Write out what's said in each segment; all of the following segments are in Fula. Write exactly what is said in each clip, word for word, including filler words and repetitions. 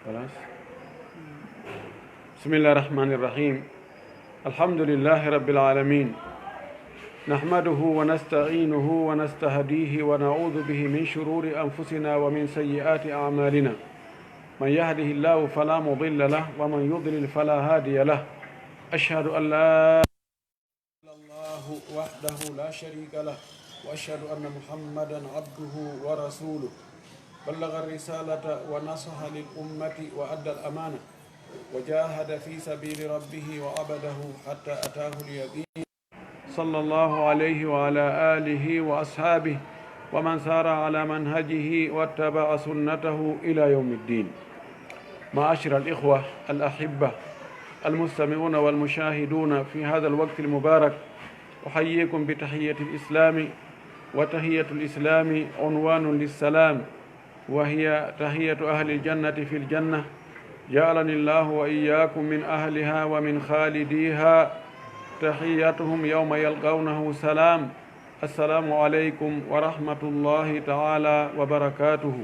خلاص. بسم الله الرحمن الرحيم. الحمد لله رب العالمين. نحمده ونستعينه ونستهديه ونعوذ به من شرور أنفسنا ومن سيئات أعمالنا. من يهده الله فلا مضل له ومن يضلل فلا هادي له. أشهد أن لا إلا الله وحده لا شريك له، وأشهد أن محمدا عبده ورسوله، بلغ الرسالة ونصح للأمة وأدى الأمانة، وجاهد في سبيل ربه وعبده حتى أتاه اليقين، صلى الله عليه وعلى آله وأصحابه ومن سار على منهجه واتبع سنته إلى يوم الدين. معاشر الإخوة الأحبة المستمعون والمشاهدون في هذا الوقت المبارك، أحييكم بتحية الإسلام، وتحية الإسلام عنوان للسلام، وهي تحية أهل الجنة في الجنة. جعلني الله وإياكم من أهلها ومن خالديها. تحيتهم يوم يلقونه سلام. السلام عليكم ورحمة الله تعالى وبركاته.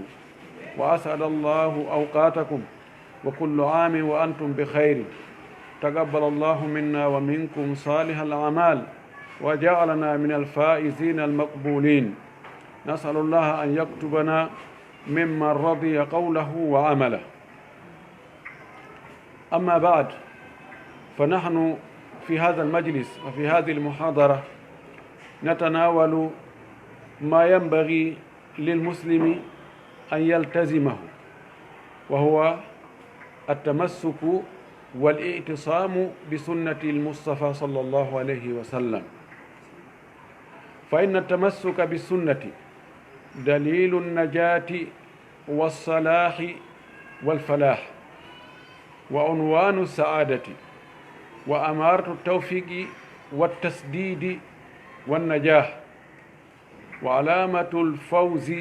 وأسعد الله أوقاتكم، وكل عام وأنتم بخير. تقبل الله منا ومنكم صالح الأعمال، وجعلنا من الفائزين المقبولين. نسأل الله أن يكتبنا ممن رضي قوله وعمله. أما بعد، فنحن في هذا المجلس وفي هذه المحاضرة نتناول ما ينبغي للمسلم أن يلتزمه، وهو التمسك والاعتصام بسنة المصطفى صلى الله عليه وسلم، فإن التمسك بالسنة دليل النجاة والصلاح والفلاح، وعنوان السعادة، وأمارة التوفيق والتسديد والنجاح، وعلامة الفوز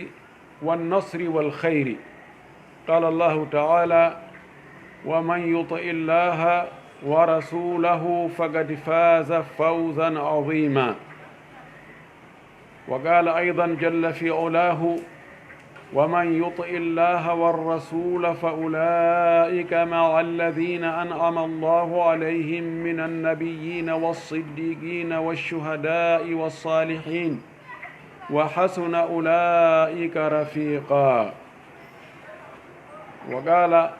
والنصر والخير. قال الله تعالى: "ومن يطع الله ورسوله فقد فاز فوزا عظيما". وقال أيضا جل في علاه: "ومن يطع الله والرسول فأولئك مع الذين أنعم الله عليهم من النبيين والصديقين والشهداء والصالحين وحسن أولئك رفيقا". وقال،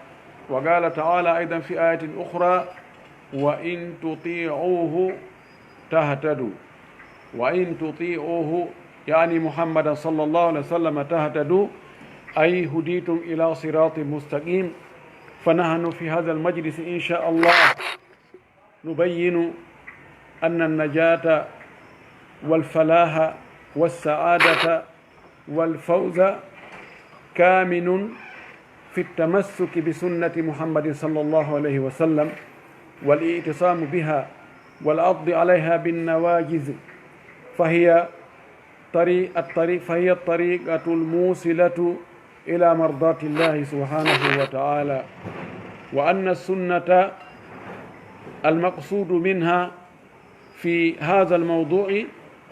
وقال تعالى أيضا في آية أخرى: "وإن تطيعوه تهتدوا". وإن تطيعوه، يعني محمدا صلى الله عليه وسلم، تهتدوا، أي هديتم إلى صراط مستقيم. فنحن في هذا المجلس إن شاء الله نبين أن النجاة والفلاح والسعادة والفوز كامن في التمسك بسنة محمد صلى الله عليه وسلم والاعتصام بها والعض عليها بالنواجذ، فهي طريق، الطريق، فهي الطريقة الموصلة إلى مرضاة الله سبحانه وتعالى، وأن السنة المقصود منها في هذا الموضوع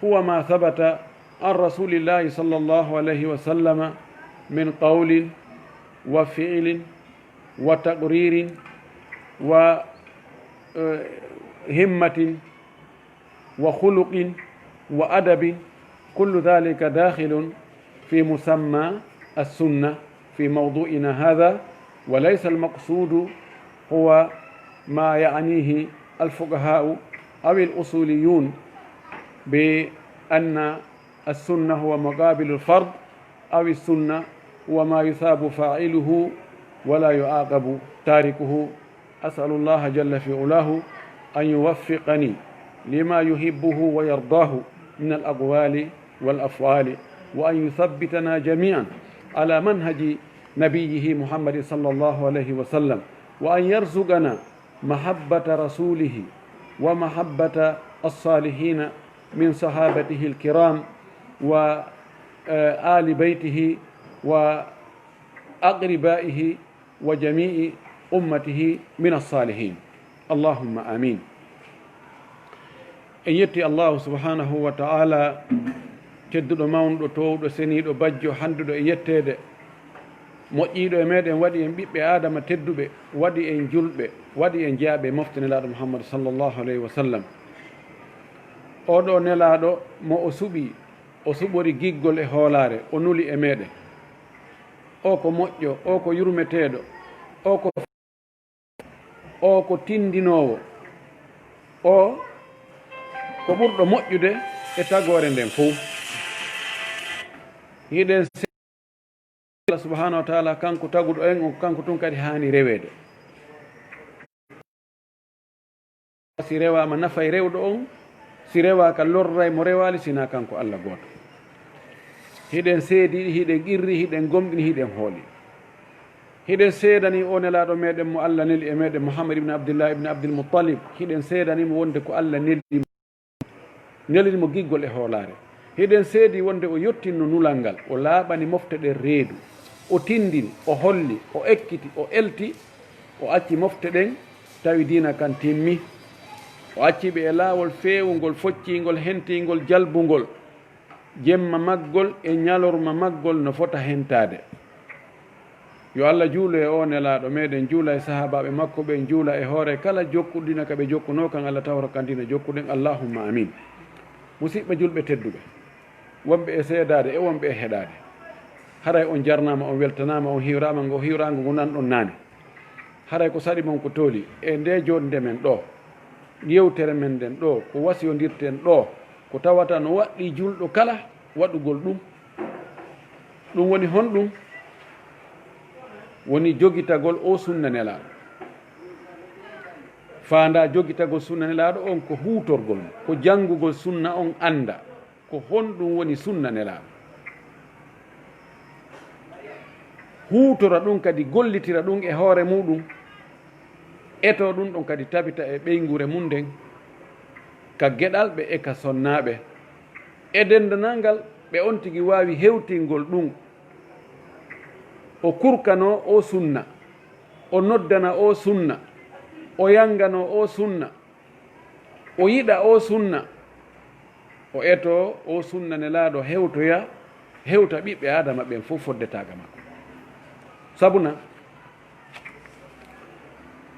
هو ما ثبت عن رسول الله صلى الله عليه وسلم من قول وفعل وتقرير وهمة وخلق وأدب، كل ذلك داخل في مسمى السنة في موضوعنا هذا، وليس المقصود هو ما يعنيه الفقهاء أو الأصوليون بأن السنة هو مقابل الفرض، أو السنة هو ما يثاب فاعله ولا يعاقب تاركه. أسأل الله جل في علاه أن يوفقني لما يحبه ويرضاه من الأقوال والأفعال، وأن يثبتنا جميعا على منهج نبيه محمد صلى الله عليه وسلم، وأن يرزقنا محبة رسوله ومحبة الصالحين من صحابته الكرام وآل بيته وأقربائه وجميع أمته من الصالحين. اللهم آمين. En yetti Allahu subhanahu wa ta'ala, tedduɗo, mawnuɗo, toowuɗo, seniiɗo, bajjo, handuɗo e yetteede, Moƴƴiiɗo e meɗen, waɗi en ɓiɓɓe Aadama tedduɓe, waɗi en julɓe, waɗi en jeyaaɓe e mofte Nelaaɗo Muhammadu sallallahu alayhi wa sallam. Oo ɗoo Nelaaɗo mo o suɓii, o suɓori giggol e hoolaare, o nuli e meɗen. Oo ko moƴƴo, oo ko yurmeteeɗo, oo ko, oo ko tindinoowo, oo ko ɓurɗo moƴƴude e tagoore nden fow. Hiɗen Allah subhanahu wa taala, kanko taguɗo en on, kanko tun kadi haani reweede. Si rewaama, nafay rewɗo on, si rewaaka, lorray mo rewaali, sinaa kanko Allah gooto. Hiɗen seedi, hiɗen qirri, hiɗen gomɗini, hiɗen hooli. Hiɗen seedani o Nelaaɗo meɗen mo Allah neli e meɗen, Muhammad ibn Abdillah ibn Abdil Muttalib, hiɗen seedani mo wonde ko Allah neli mo. Neliri mo giggol e hoolaare. Hiɗen seedi wonde o yottinno nulal ngal, o laaɓani mofte ɗen reedu, o tindini, o holli, o ekkiti, o elti, o acci mofte ɗen, tawi diina kan timmi. O acci ɓe e laawol feewungol, focciingol, hentiingol, jalbungol. Jemma maggol e ñalorma maggol no fota hentaade. Yo Allah juulu e oo Nelaaɗo meɗen, juula e sahaabaaɓe makko ɓen, juula e hoore kala jokkuɗo diina ka ɓe jokkunoo kan, Allah tawra kan diina jokkuɗen. Allahumma amin. Musiɓɓe julɓe tedduɓe, wonɓe e seedaade e wonɓe e heɗaade, haray on jarnaama, on weltanaama, on hiwraama ngo hiwraango ngo nanɗon naane. Haray ko saɗi mon ko tooli e ndee joɗnde men ɗoo, yewtere men nden ɗoo, ko wasiyondirten ɗoo, ko tawata no waɗɗii julɗo kala waɗugol ɗum. Ɗum woni honɗum? Woni jogitagol oo sunna Nelaaɗo. Faandaa jogitagol sunna Nelaaɗo on ko huutorgol mo, ko janngugol sunna on, annda ko honɗum woni sunna Nelaaɗo. Huutora ɗum kadi, gollitira ɗum e hoore muuɗum, etoo ɗum ɗon kadi tabita e ɓeynguure mum nden, ka geɗalɓe e ka sonnaaɓe, e denndanangal ɓe on tigi waawi hewtingol ɗum. O kurkanoo oo sunna, o noddana oo sunna, o yannganoo oo sunna, o yiɗa oo sunna, o etoo oo sunna Nelaaɗo, hewtoya, hewta ɓiɓɓe Aadama ɓen fof fodde taaga makko. Sabuna,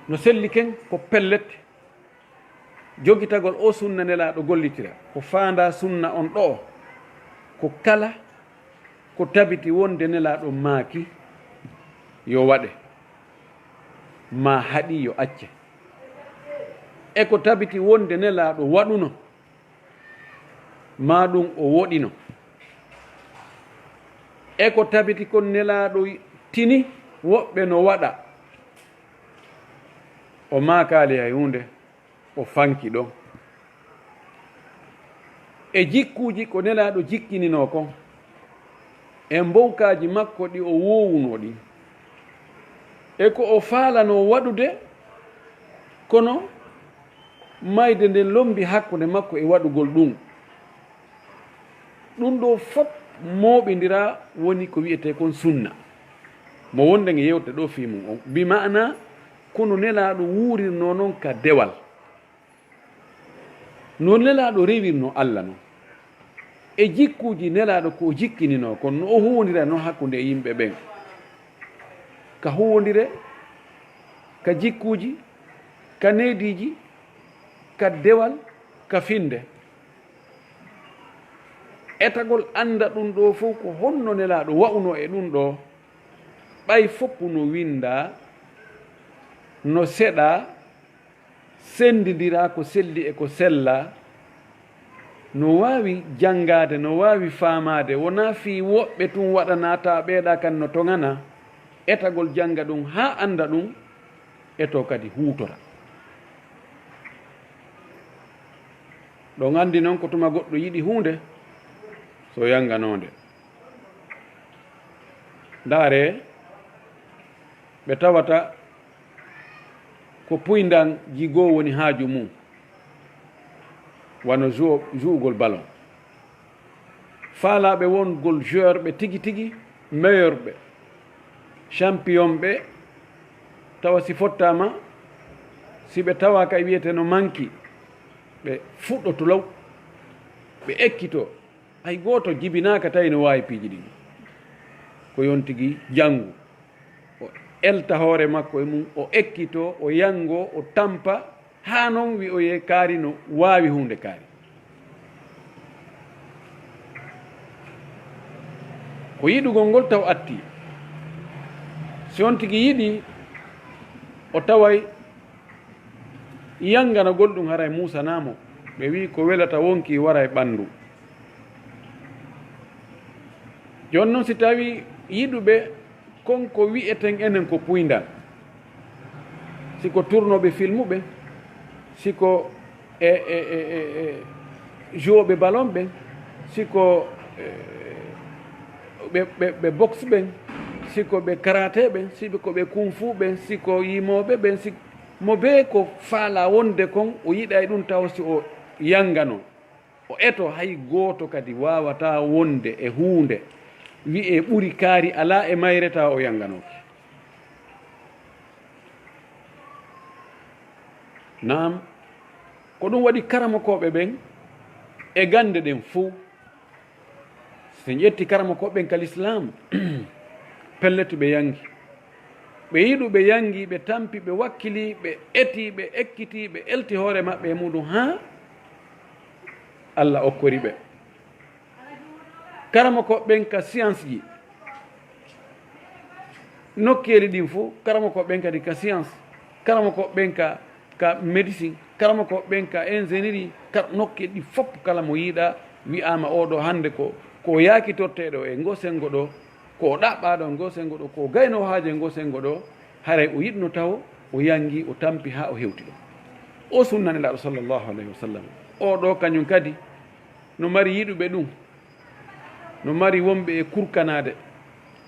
no selli ken ko pellet, jogitagol oo sunna Nelaaɗo gollitira, ko faandaa sunna on ɗoo, ko kala ko tabiti wonde Nelaaɗo maaki yo waɗe, maa haɗi yo acce, e ko tabiti wonde Nelaaɗo waɗuno, maa ɗum o woɗino, e ko tabiti kon Nelaaɗo tini woɓɓe no waɗa, o maakaali hay huunde, o fanki ɗon. E jikkuuji ko Nelaaɗo jikkininoo kon, e mbowkaaji makko ɗi o woowunoo ɗin, e ko o faalanoo waɗude, kono mayde nden lombi hakkunde makko e waɗugol ɗum. Ɗum ɗoo fof mooɓindiraa woni ko wi'etee kon sunna. Mo wonɗen e yewte ɗoo fii mum on, bi maana kono Nelaaɗo wuurirnoo non ka dewal. No Nelaaɗo rewirnoo Alla non, e jikkuuji Nelaaɗo ko o jikkininoo kon, no o huwondiranoo hakkunde e yimɓe ɓen, ka huwondire, ka jikkuuji, ka neediiji, ka dewal, ka finnde. Etagol annda ɗum ɗoo fof, ko honno Nelaaɗo wa'unoo e ɗum ɗoo, ɓay fof no winndaa, no seɗaa, senndindiraa ko selli e ko sellaa, no waawi janngaade, no waawi faamaade, wonaa fii woɓɓe tun waɗanaa, taa ɓeeɗaa kan no toŋanaa. Etagol jannga ɗum haa annda ɗum, etoo kadi huutora. Ɗon anndi non ko tuma goɗɗo yiɗi huunde, so yannganoo nde. Ndaaree, ɓe tawata ko puyndanji goo woni haaju mum, wano juwo-, juwugol ballon. Faalaaɓe wongol joueur ɓe tigi tigi, meilleur ɓe, champion ɓe, tawa si fottaama, si ɓe tawaaka e wiyetee no manki, ɓe fuɗɗoto law, ɓe ekkitoo. Hay gooto jibinaaka tawi no waawi piiji ɗin. Ko yon tigi janngu, elta hoore makko e mum, o ekkitoo, o yanngoo, o tampa, haa noon wi'oyee kaari no waawi huunde kaari. Ko yiɗugol ngol taw attii. Si on tigi yiɗi, o taway yannganagol ɗum haray muusanaa mo. Ɓe wi'i ko welata wonkii wara e ɓanndu. Jooni noon si tawii yiɗuɓe kon ko wi'eten enen ko puyndan, si ko turnooɓe filmu ɓen, si ko e, e, e, e, e joueɓe ballon ɓen, si ko, e, ɓe, ɓe, ɓe boxe ɓen, si ko ɓe karaté ɓen, si ko ɓe kung fu ɓen, si ko yimooɓe ɓen, si mo bee ko faalaa wonde kon, o yiɗay ɗum taw si o yannganoo. O eto hay gooto kadi waawataa wonde e huunde wi'ee ɓuri kaari alaa e mayre tawa o yannganooki. Naam, ko ɗum waɗi karamokooɓe ɓen e gannde ɗen fuu, si en ƴetti karamokooɓe ɓen ka lislaam, pellet ɓe yanngi. Ɓe yiɗu, ɓe yanngi, ɓe tampi, ɓe wakkili, ɓe eti, ɓe ekkiti, ɓe elti hoore maɓɓe e muɗum haa Allah okkori ɓe. Karamokooɓe ɓen ka science ji, nokkeeli ɗin fof, karamokooɓe ɓen kadi ka science, karamokooɓe ɓen ka, ka médecine, karamokooɓe ɓen ka ingénierie, ka nokkeeli ɗi fof kala mo yiɗaa wi'aama oo ɗoo hannde ko, ko yaakitorteeɗo e ngoo senngo ɗoo, ko o ɗaɓɓaaɗo e ngoo senngo ɗoo, ko o gaynoo haaju e ngoo senngo ɗoo, haray o yiɗno taw o yanngi, o tampi haa o hewti ɗoo. O sunna Nelaaɗo sallallahu alayhi wa sallam, oo ɗoo kañum kadi no mari yiɗuɓe ɗum, no mari wonɓe e kurkanaade,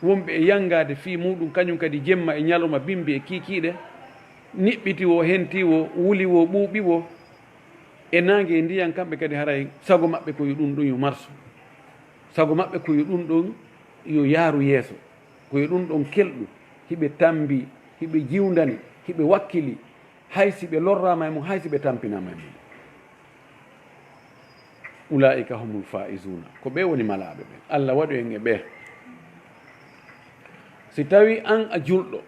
wonɓe e yanngaade fii muuɗum, kañum kadi jemma e ñalawma, bimbi e kiikiiɗe, niɓɓiti woo, henti woo, wuli woo, ɓuuɓi woo, e naange e ndiyan, kamɓe kadi haray sago maɓɓe ko yo ɗum ɗum yo marsu. Sago maɓɓe ko yo ɗum ɗum yo yaaru yeeso, ko yo ɗum ɗum kelɗu, hiɓe tambi, hiɓe jiwndani, hiɓe wakkili, hay si ɓe lorraama e mum, hay si ɓe tampinaama e mum. Ulaa'ika humul faa'izuuna, ko ɓe woni malaaɓe ɓen. Allah waɗu en e ɓe. Si tawi an a julɗo,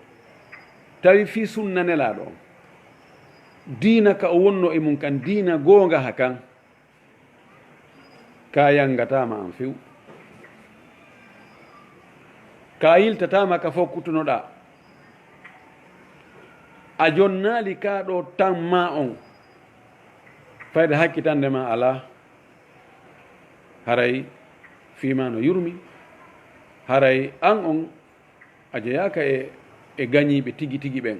tawi fii sunna Nelaaɗo on, diina ka o wonno e mum kan, diina goonga ha kan, ka yangataama an few. Ka yiltataama ka fof kutunoɗaa. A jonnaali ka ɗo tan ma on. Fayda hakkitande ma alaa. Haray fii ma no yurmi. Haray an on a jeyaaka e, e gañiiɓe tigi tigi ɓen.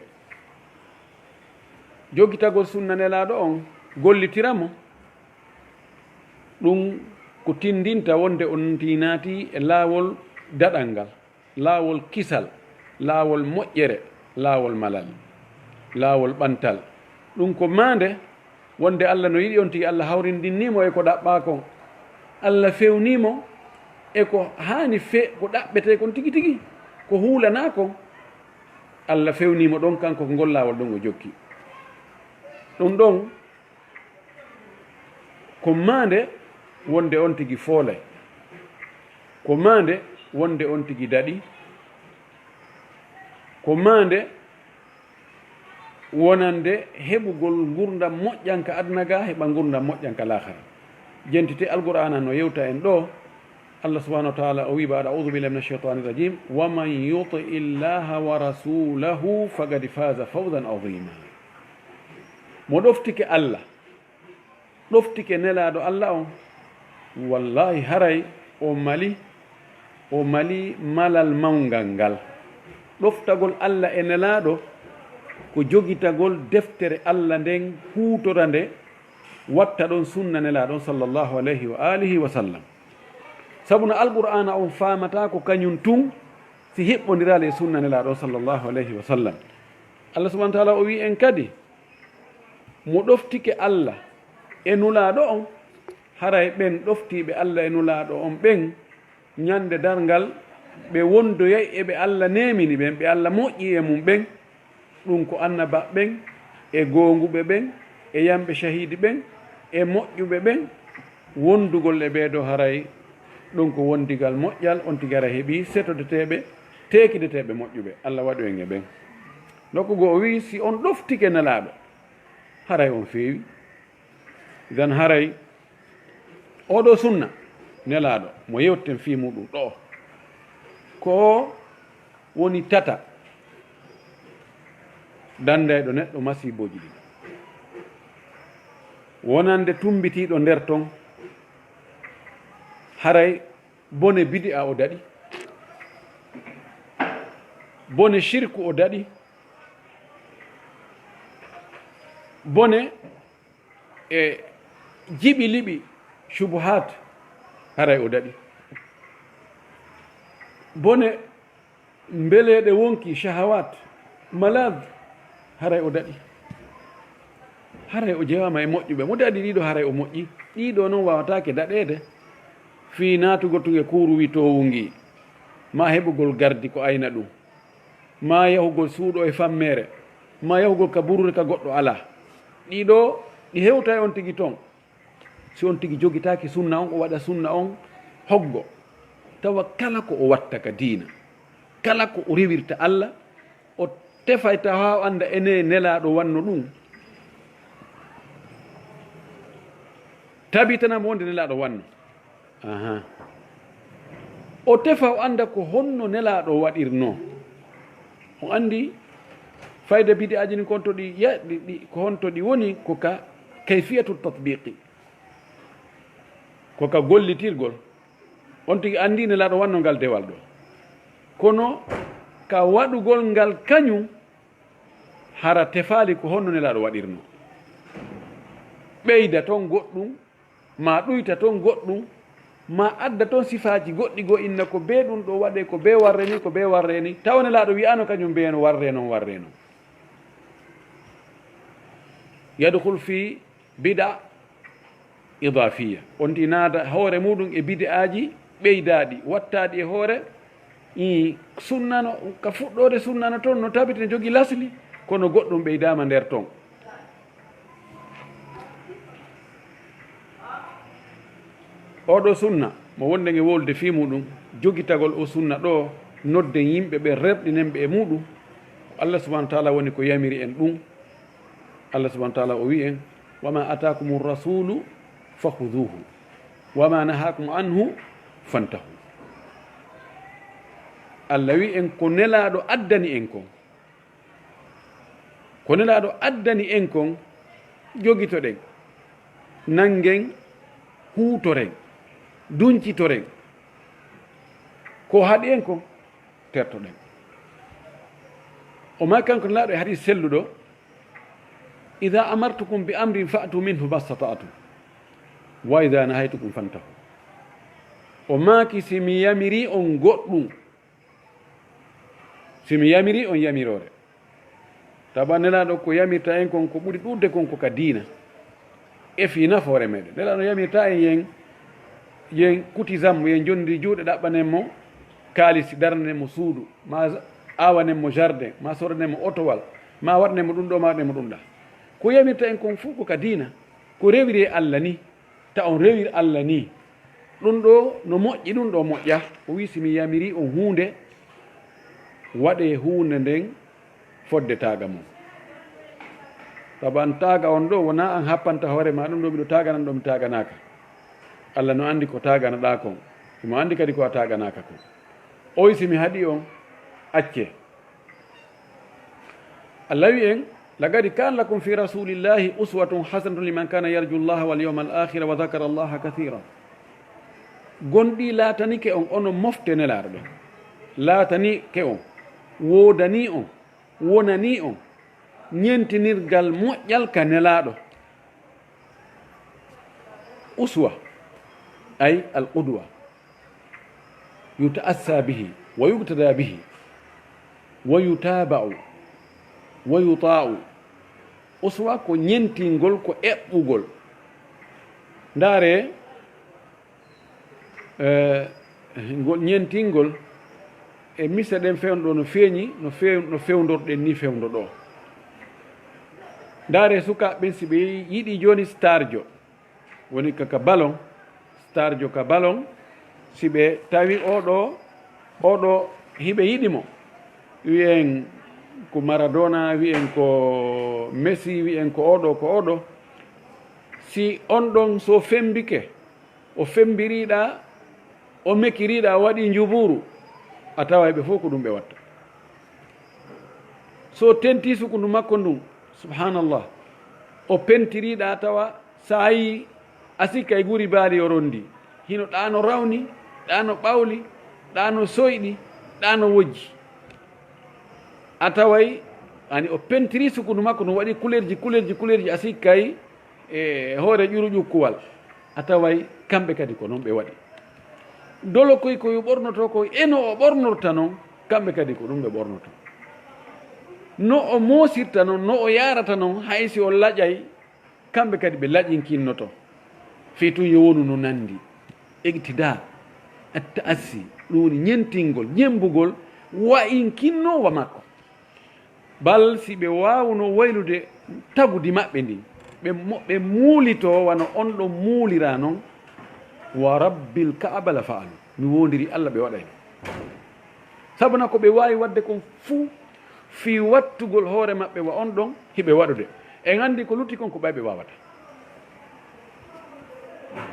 Jogitagol sunna Nelaaɗo on, gollitira mo, ɗum ko tindinta wonde on tii naati e laawol daɗal ngal, laawol kisal, laawol moƴƴere, laawol malal, laawol ɓantal. Ɗum ko maande wonde Allah no yiɗi on tigi, Allah hawrindinni mo e ko ɗaɓɓaa kon. Allah fewnii mo e ko haani fe-, ko ɗaɓɓetee kon tigi tigi, ko huulanaa kon. Allah fewnii mo ɗon, kanko ko ngol laawol ɗon o jokki. Ɗum ɗon ko maande wonde on tigi foolay. Ko maande wonde on tigi daɗi. Ko maande wonande heɓugol ngurndan moƴƴan ka aduna ga, heɓa ngurndan moƴƴan ka laahara. Jentite Alqur'aana no yewta en ɗo. Allah subhanahu wa ta'ala o wi, baada, "A'udhu billahi minash shaitanir rajim. Wa man yuti'i llaha wa rasulahu faqad faza fawzan azima." Mo ɗoftike Allah, ɗoftike Nelaaɗo Allah on, wallahi haray o mali, o mali malal mawngal ngal. Ɗoftagol Allah e Nelaaɗo ko jogitagol deftere Allah nden, huutora nde, watta ɗon sunna Nelaaɗo on sallallahu alayhi wa alihi wa sallam. Sabu no Alqur'aana on faamata ko kañum tun si hiɓɓondiraali e sunna Nelaaɗo on sallallahu alayhi wa sallam. Allah subhanahu wa ta'ala o wi en kadi, mo ɗoftike Allah e Nulaaɗo on, haray ɓen ɗoftiiɓe Allah e Nulaaɗo on ɓen, ñande darngal, ɓe wondoyay e ɓe Allah neemini ɓen, ɓe Allah moƴƴi e mum ɓen, ɗum ko annabaaɓe ɓen, e goonguɓe ɓen, e yamɓe cahiidi ɓen, e moƴƴuɓe ɓen, wondugol e ɓee ɗoo haray ɗum ko wondigal moƴƴal, on tigi haray heɓii setodeteeɓe, teekideteeɓe moƴƴuɓe, Allah waɗu en e ɓen. Nokku goo o wi'i, si on ɗoftike Nelaaɗo, haray on feewi. Idan haray oo ɗoo sunna Nelaaɗo mo yewten fii muuɗum ɗoo, ko woni tata danndayɗo neɗɗo masiibooji ɗin. Wonande tumbitiiɗo nder ton, haray bone bidi'a o daɗi, bone shirku o daɗi, bone e jiɓi liɓi shubuhat, haray o daɗi. Bone mbeleeɗe wonki, shahawat, malad, haray o daɗi. Haray o jewaama e moƴƴuɓe. Mo daɗi ɗiɗo, haray o moƴƴi. Ɗiɗo non waawataake daɗeede fii naatugol tun e kuuruwi toowu ngi, maa heɓugol gardi ko ayna ɗum, maa yahugol suuɗo e fammeere, maa yahugol ka buruure ka goɗɗo alaa. Ɗiɗo, ɗi hewtay on tigi ton. Si on tigi jogitaaki sunna on, o waɗa sunna on hoggo, tawa kala ko o watta ka diina, kala ko o rewirta Allah, o tefay tawa haa o annda ene Nelaaɗo wanno ɗum. Tabitana mo wonde Nelaaɗo wanno. Aha. O tefa o annda ko honno Nelaaɗo waɗirnoo. O anndi fayda bidi'aaji ɗin ko honto ɗi ya-, ɗi, ɗi, ko honto ɗi woni, ko ka kayfiyatu tatbiqi. Ko ka gollitirgol. On tigi anndi Nelaaɗo wanno ngal dewal ɗoo. Kono ka waɗugol ngal kañum, hara tefaali ko honno Nelaaɗo waɗirnoo. Ɓeyda ton goɗɗum, maa ɗuyta ton goɗɗum, maa adda ton sifaaji goɗɗi goo, inna ko bee ɗum ɗoo waɗee, ko bee warre ni, ko bee warre ni. Tawa Nelaaɗo wi'aano kañum bee no warre non, warre non. Yadkhul fi bid'a idaafiya. On ti naata hoore muuɗum e bid'aaji ɓeydaaɗi, wattaaɗi e hoore. Ii, sunna no, ka fuɗɗoode sunna no ton, no tabiti, no jogii lasli, kono goɗɗum ɓeydaama nder ton. Oo ɗoo sunna, mo wonɗen e wowlude fii muuɗum, jogitagol oo sunna ɗoo, nodden yimɓe ɓen, rerɗinen ɓe e muuɗum, ko Allah subhanahu wa ta'ala woni ko yamiri en ɗum. Allah subhanahu wa ta'ala o wi'i en, "Wa ma ataakumu rasulu fakhuduhu, wa ma nahakum anhu fantahu." Allah wi'i en ko Nelaaɗo addani en kon. Ko Nelaaɗo addani en kon, jogitoɗen, nanngen, huutoren, duncitoren. Ko haɗi en kon, tertoɗen. O maaki kanko Nelaaɗo e hadiis selluɗo, "Idha amartukum bi amrin fa'tu minhu mastata'tum, wa idha nahaytukum fantahu." O maaki, si mi yamiri on goɗɗum, si mi yamiri on yamiroore, taba Nelaaɗo ko yamirta en kon, ko ɓuri ɗuuɗude kon ko ka diina. E fii nafoore meɗen. Nelaaɗo yamirta en yen, yen kuti zammu, yen jonni juuɗe ɗaɓɓanen mo kaalisi, darnanen mo suudu, maa aawanen mo jardin, maa soranen mo otowal, maa waɗanen mo ɗum ɗoo, maa waɗanen mo ɗum ɗaa. Ko yamirta en kon fuu ko ka diina, ko rewiri e Allah ni. Ta on rewir Allah ni. Ɗum ɗoo no moƴƴi, ɗum ɗoo moƴƴa. O wi'i, si mi yamiri on huunde, waɗee huunde nden fodde taaga mon. Sabu an taaga on ɗoo, wonaa an happanta hoore maa ɗum ɗoo, miɗo taagana ɗoo, mi taaganaaka. Allah no anndi ko taaganaɗaa kon. Himo anndi kadi ko a taaganaaka kon. O wi'i, si mi haɗi on, accee. Allah wi'i en, "Laqad kana lakum fi rasulillahi uswatun hasanatun liman kana yarju Allaha wal yawmal akhira wa dhakara Allaha kathira." Gonɗii laatanike on, onon mofte Nelaaɗo ɓen. Laatanike on, woodanii on, wonanii on ñentinirgal moƴƴal ka Nelaaɗo. Uswa, ay al qudwa, yuta'assa bihi, wa yuqtada bihi, wa yutaba'u, wa yuta'u. Uswa ko ñentingol, ko eɓɓugol. Ndaaree, eh, ngol ñentingol e mise ɗen fewndo ɗoo no feeñi, no few-, no fewndorɗen ni fewndo ɗoo. Ndaaree sukaaɓe ɓen, si ɓe yiɗi jooni starjo, woni ka, ka ballon, starjo ka ballon, si ɓe tawi oo ɗoo, oo ɗoo hiɓe yiɗi mo, wi'en ko Maradona, wi'en ko Messi, wi'en ko oɗo, ko oɗo. Si on ɗon so fembike, o fembiriɗa, o mekiriɗa, o waɗi njubuuru, a taway ɓe fof ko ɗum ɓe watta. So tenti sukundu makko ndun, subhanallah, o pentiriɗa, a tawa saayi a sikka e guri baali o rondi. Hino ɗaano rawni, ɗaano ɓawli, ɗaano soyɗi, ɗaano wojji. A taway ani o pentiri sukundu makko ndun, waɗi kulerji, kulerji, kulerji, a sikkay e hoore ƴuru ƴukkuwal, a taway kamɓe kadi ko non ɓe waɗi. Dolo koy ko yo ɓornoto koy, e no o ɓornorta non, kamɓe kadi ko ɗum ɓe ɓornoto. No o moosirta non, no o yaarata non, hay si o laƴay, kamɓe kadi ɓe laƴinkinnoto. Fii tun yo wonu no nandi. Iqtida, attaassi, ɗum woni ñentingol, ñembugol, wa'inkinnoowa makko. Bal si ɓe waawuno waylude tagudi maɓɓe ndin, ɓe mo-, ɓe muulitoo wano on ɗon muulira non, wa rabbil Ka'aba la fa'alu. Mi woondiri Allah ɓe waɗayno. Sabuna ko ɓe waawi waɗde kon fuu fii wattugol hoore maɓɓe wa on ɗon, hiɓe waɗude. En anndi ko lutti kon ko ɓay ɓe waawata.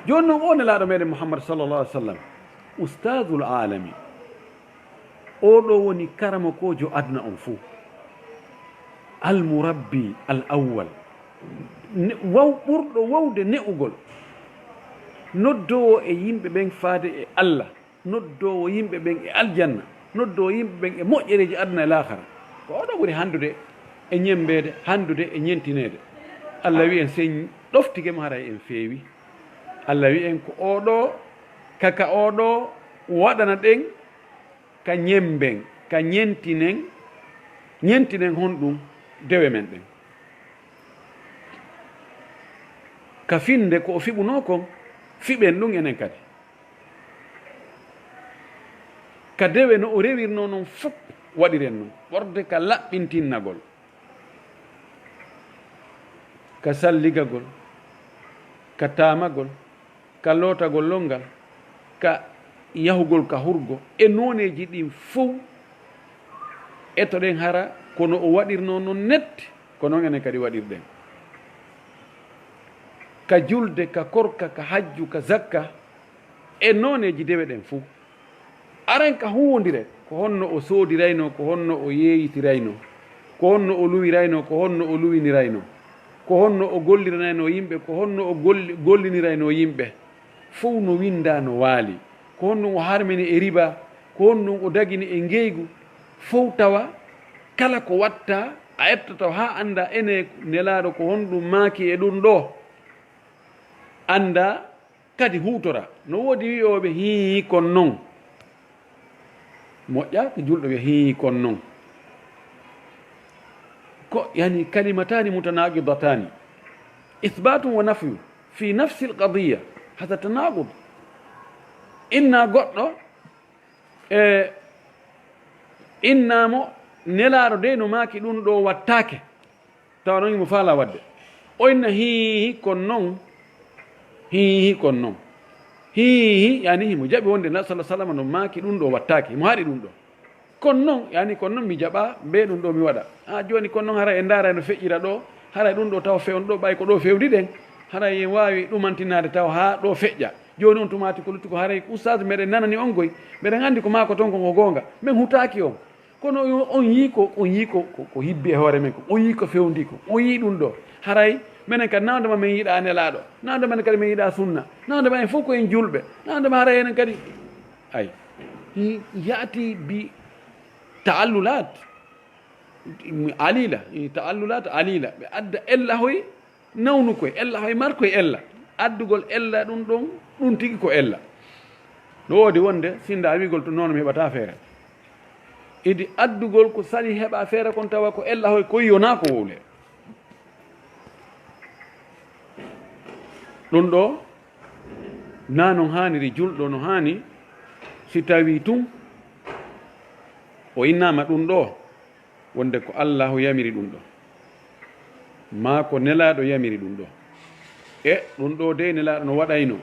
Jooni non, o Nelaaɗo meɗen Muhammad sallallahu alaihi wasallam, ustaadul aalami, oo ɗoo woni karamokoojo aduna on fuu. Al murabbi al awwal. Ne-, waw-, ɓurɗo wawde ne'ugol. Noddoowo e yimɓe ɓen faade e Allah. Noddoowo yimɓe ɓen e aljanna. Noddoowo yimɓe ɓen e moƴƴereeji aduna e laakara. Ko oo ɗoo ɓuri hanndude e ñemmbeede, hanndude e ñentineede. Allah wi'i en, si en ɗoftike mo, haray en feewi. Allah wi'i en, ko oo ɗoo, ka, ka oo ɗoo waɗana ɗen, ka ñemmben, ka ñentinen, ñentinen honɗum? Dewe men ɗen. Ka finnde ko o fiɓunoo kon, fiɓen ɗum enen kadi. Ka dewe no o rewirnoo non fof, waɗiren non. Ɓorde ka laɓɓintinnagol, ka salligagol, ka taamagol, ka lootagol lonngal, ka yahugol ka hurgo, e nooneeji ɗin fow, etoɗen hara ko no o waɗirnoo non net, ko non enen kadi waɗirɗen. Ka julde, ka korka, ka hajju, ka zakka, e nooneeji dewe ɗen fow. Aran ka huuwondire, ko honno o soodiraynoo, ko honno o yeeyitiraynoo, ko honno o luwiraynoo, ko honno o luwiniraynoo, ko honno o golliranaynoo yimɓe, ko honno o golli-, golliniraynoo yimɓe, fow no winndaa no waali. Ko honno o harmini e riba, ko honno o dagini e ngeygu, fow tawa kala ko wattaa, a ettoto haa anndaa ene Nelaaɗo ko honɗum maaki e ɗum ɗoo. Anndaa kadi huutora. No woodi wi'ooɓe, "Hii, kon non." Moƴƴa ko julɗo wi'a, "Hii, kon non." Ko, yani, kalimatani mutanaqidataani. Ithbatun wa nafyu fi nafsil qadiyya. Hada tanaqud. Inna goɗɗo, e, inna mo Nelaaɗo dey no maaki ɗum ɗo wattaake. Tawa noon himo faalaa waɗde. O inna, "Hii, kon non. Hii, kon non." Hii, yani himo jaɓi wonde Nabi sallallahu alaihi wasallam no maaki ɗum ɗo wattaake. Himo haɗi ɗum ɗo. Kon non, yani kon non mi jaɓa, be ɗum ɗo mi waɗa. A, jooni kon non haray en ndaara no feƴƴira ɗo. Haray ɗum ɗo tawa fewn ɗo, ɓay ko ɗo fewndi ɗen. Haray en waawi ɗumantinaade tawa haa ɗo feƴƴa. Jooni on tumaati ko lutti ko haray ustaas meɗen nanani on goy. Meɗen anndi ko maako ton kon ko goonga. Men hutaaki on. Kono on, on yii ko, on yii ko, ko, ko hibbi e hoore men ko, on yii ko fewndi ko, on yii ɗum ɗo. Haray menen kadi, nawde ma men yiɗaa Nelaaɗo, nawde ma men kadi men yiɗaa sunna, nawde ma en fof ko en julɓe, nawde ma haray enen kadi. Ay, i-, yaati bi ta'allulat alila, i ta'allulat alila, ɓe adda ella hoy, nawnu koy ella, hay mar koy ella. Addugol ella ɗum ɗon, ɗum tigi ko ella. No woodi wonde, sinda a wi'gol to noon mi heɓata feere. Idi addugol ko sali heɓa feere kon tawa ko ella hoy koy yona ko wowle. Ɗum ɗo, na non haaniri julɗo no haani, si tawi tun o innama ɗum ɗo, wonde ko Allaahu yamiri ɗum ɗo, maa ko Nelaaɗo yamiri ɗum ɗo. E ɗum ɗo dey Nelaaɗo no waɗayno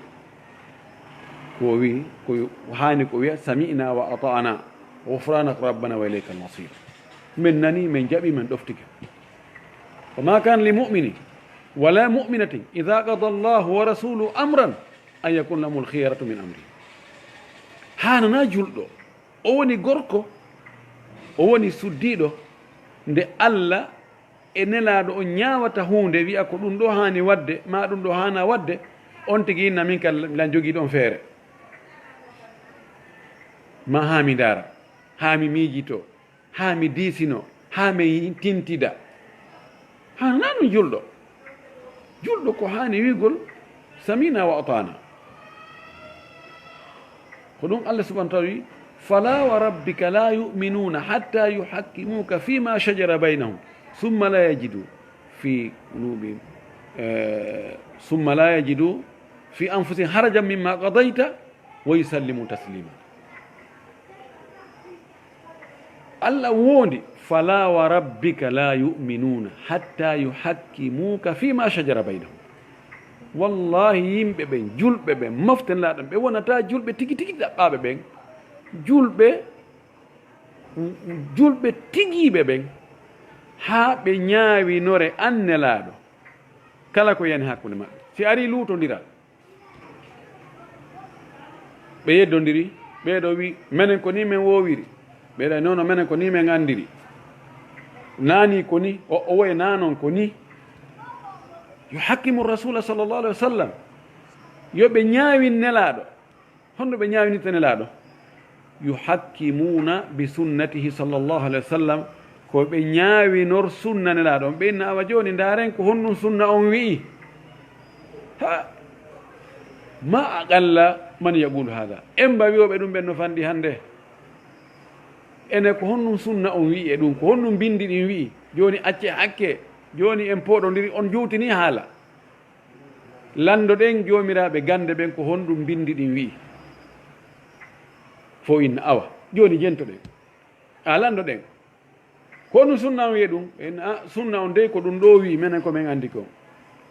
ko o wi'i, ko haani ko wi'a, "Sami'na wa ata'na." غفرانك ربنا وإليك المصير. Min nani, min jaɓi, min ɗoftike. وما كان لمؤمن ولا مؤمنة إذا قضى الله ورسوله أمرا أن يكون لهم الخيرة من أمرهم. Haananaa julɗo, o woni gorko, o woni suddiiɗo, nde Allah e Nelaaɗo on ñaawata huunde, wi'a ko ɗum ɗo haani waɗde, maa ɗum ɗo haanaa waɗde, on tigi inna min kala lan jogii ɗon feere. Maa haa mi ndaara, haa mi miijito, haa mi diisino, haa mi tintida. Haananaa ɗum julɗo. Julɗo ko haani wi'gol, "Samina wa atana." Ko ɗum Allah subhanahu wa ta'ala wi, "Fala wa rabbika la yu'minuna hatta yuhakkimuka fima shajara baynahum, thumma la yajidu fi qulubihim, eh, thumma la yajidu fi anfusihim harajan mimma qadayta wa yusallimu taslima." Allah woondi, "Fala wa rabbika la yu'minuna hatta yuhakkimuka fima shajara baynahum." Wallahi, yimɓe ɓen, julɓe ɓen, mofte Nelaaɗo on, ɓe wonataa julɓe tigi tigi ɗaɓɓaaɓe ɓen. Julɓe, julɓe tigiiɓe ɓen, haa ɓe ñaawinore an Nelaaɗo. Kala ko yani hakkunde maɓɓe. Si arii luutondiral, ɓe yeddondiri, ɓee ɗo wi, "Menen ko ni men woowiri." Ɓee ɗo, "Nono, menen ko ni men anndiri. Naani ko ni, o, o woye naanon ko ni." Yuhakkimu rasula sallallahu alaihi wasallam. Yo ɓe ñaawin Nelaaɗo. Honno ɓe ñaawinirta Nelaaɗo? Yuhakkimuna bi sunnatihi sallallahu alaihi wasallam. Ko ɓe ñaawinor sunna Nelaaɗo on. Ɓe inna, "Awa jooni, ndaaren ko honɗum sunna on wi'i." Ha! Ma aqalla man yaqulu hada. Emba wi'ooɓe ɗum ɓen no fanɗi hannde. Ene ko honɗum sunna on wi'i e ɗum? Ko honɗum binndi ɗin wi'i? Jooni accee hakke. Jooni en pooɗondiri, on jowtini haala. Lanndoɗen joomiraaɓe gannde ɓen ko honɗum binndi ɗin wi'i. Fow inna, "Awa, jooni jentoɗen." A lanndoɗen. Ko honɗum sunna on wi'i ɗum? En, a, sunna on dey ko ɗum ɗo wi'i, menen ko men anndi kon.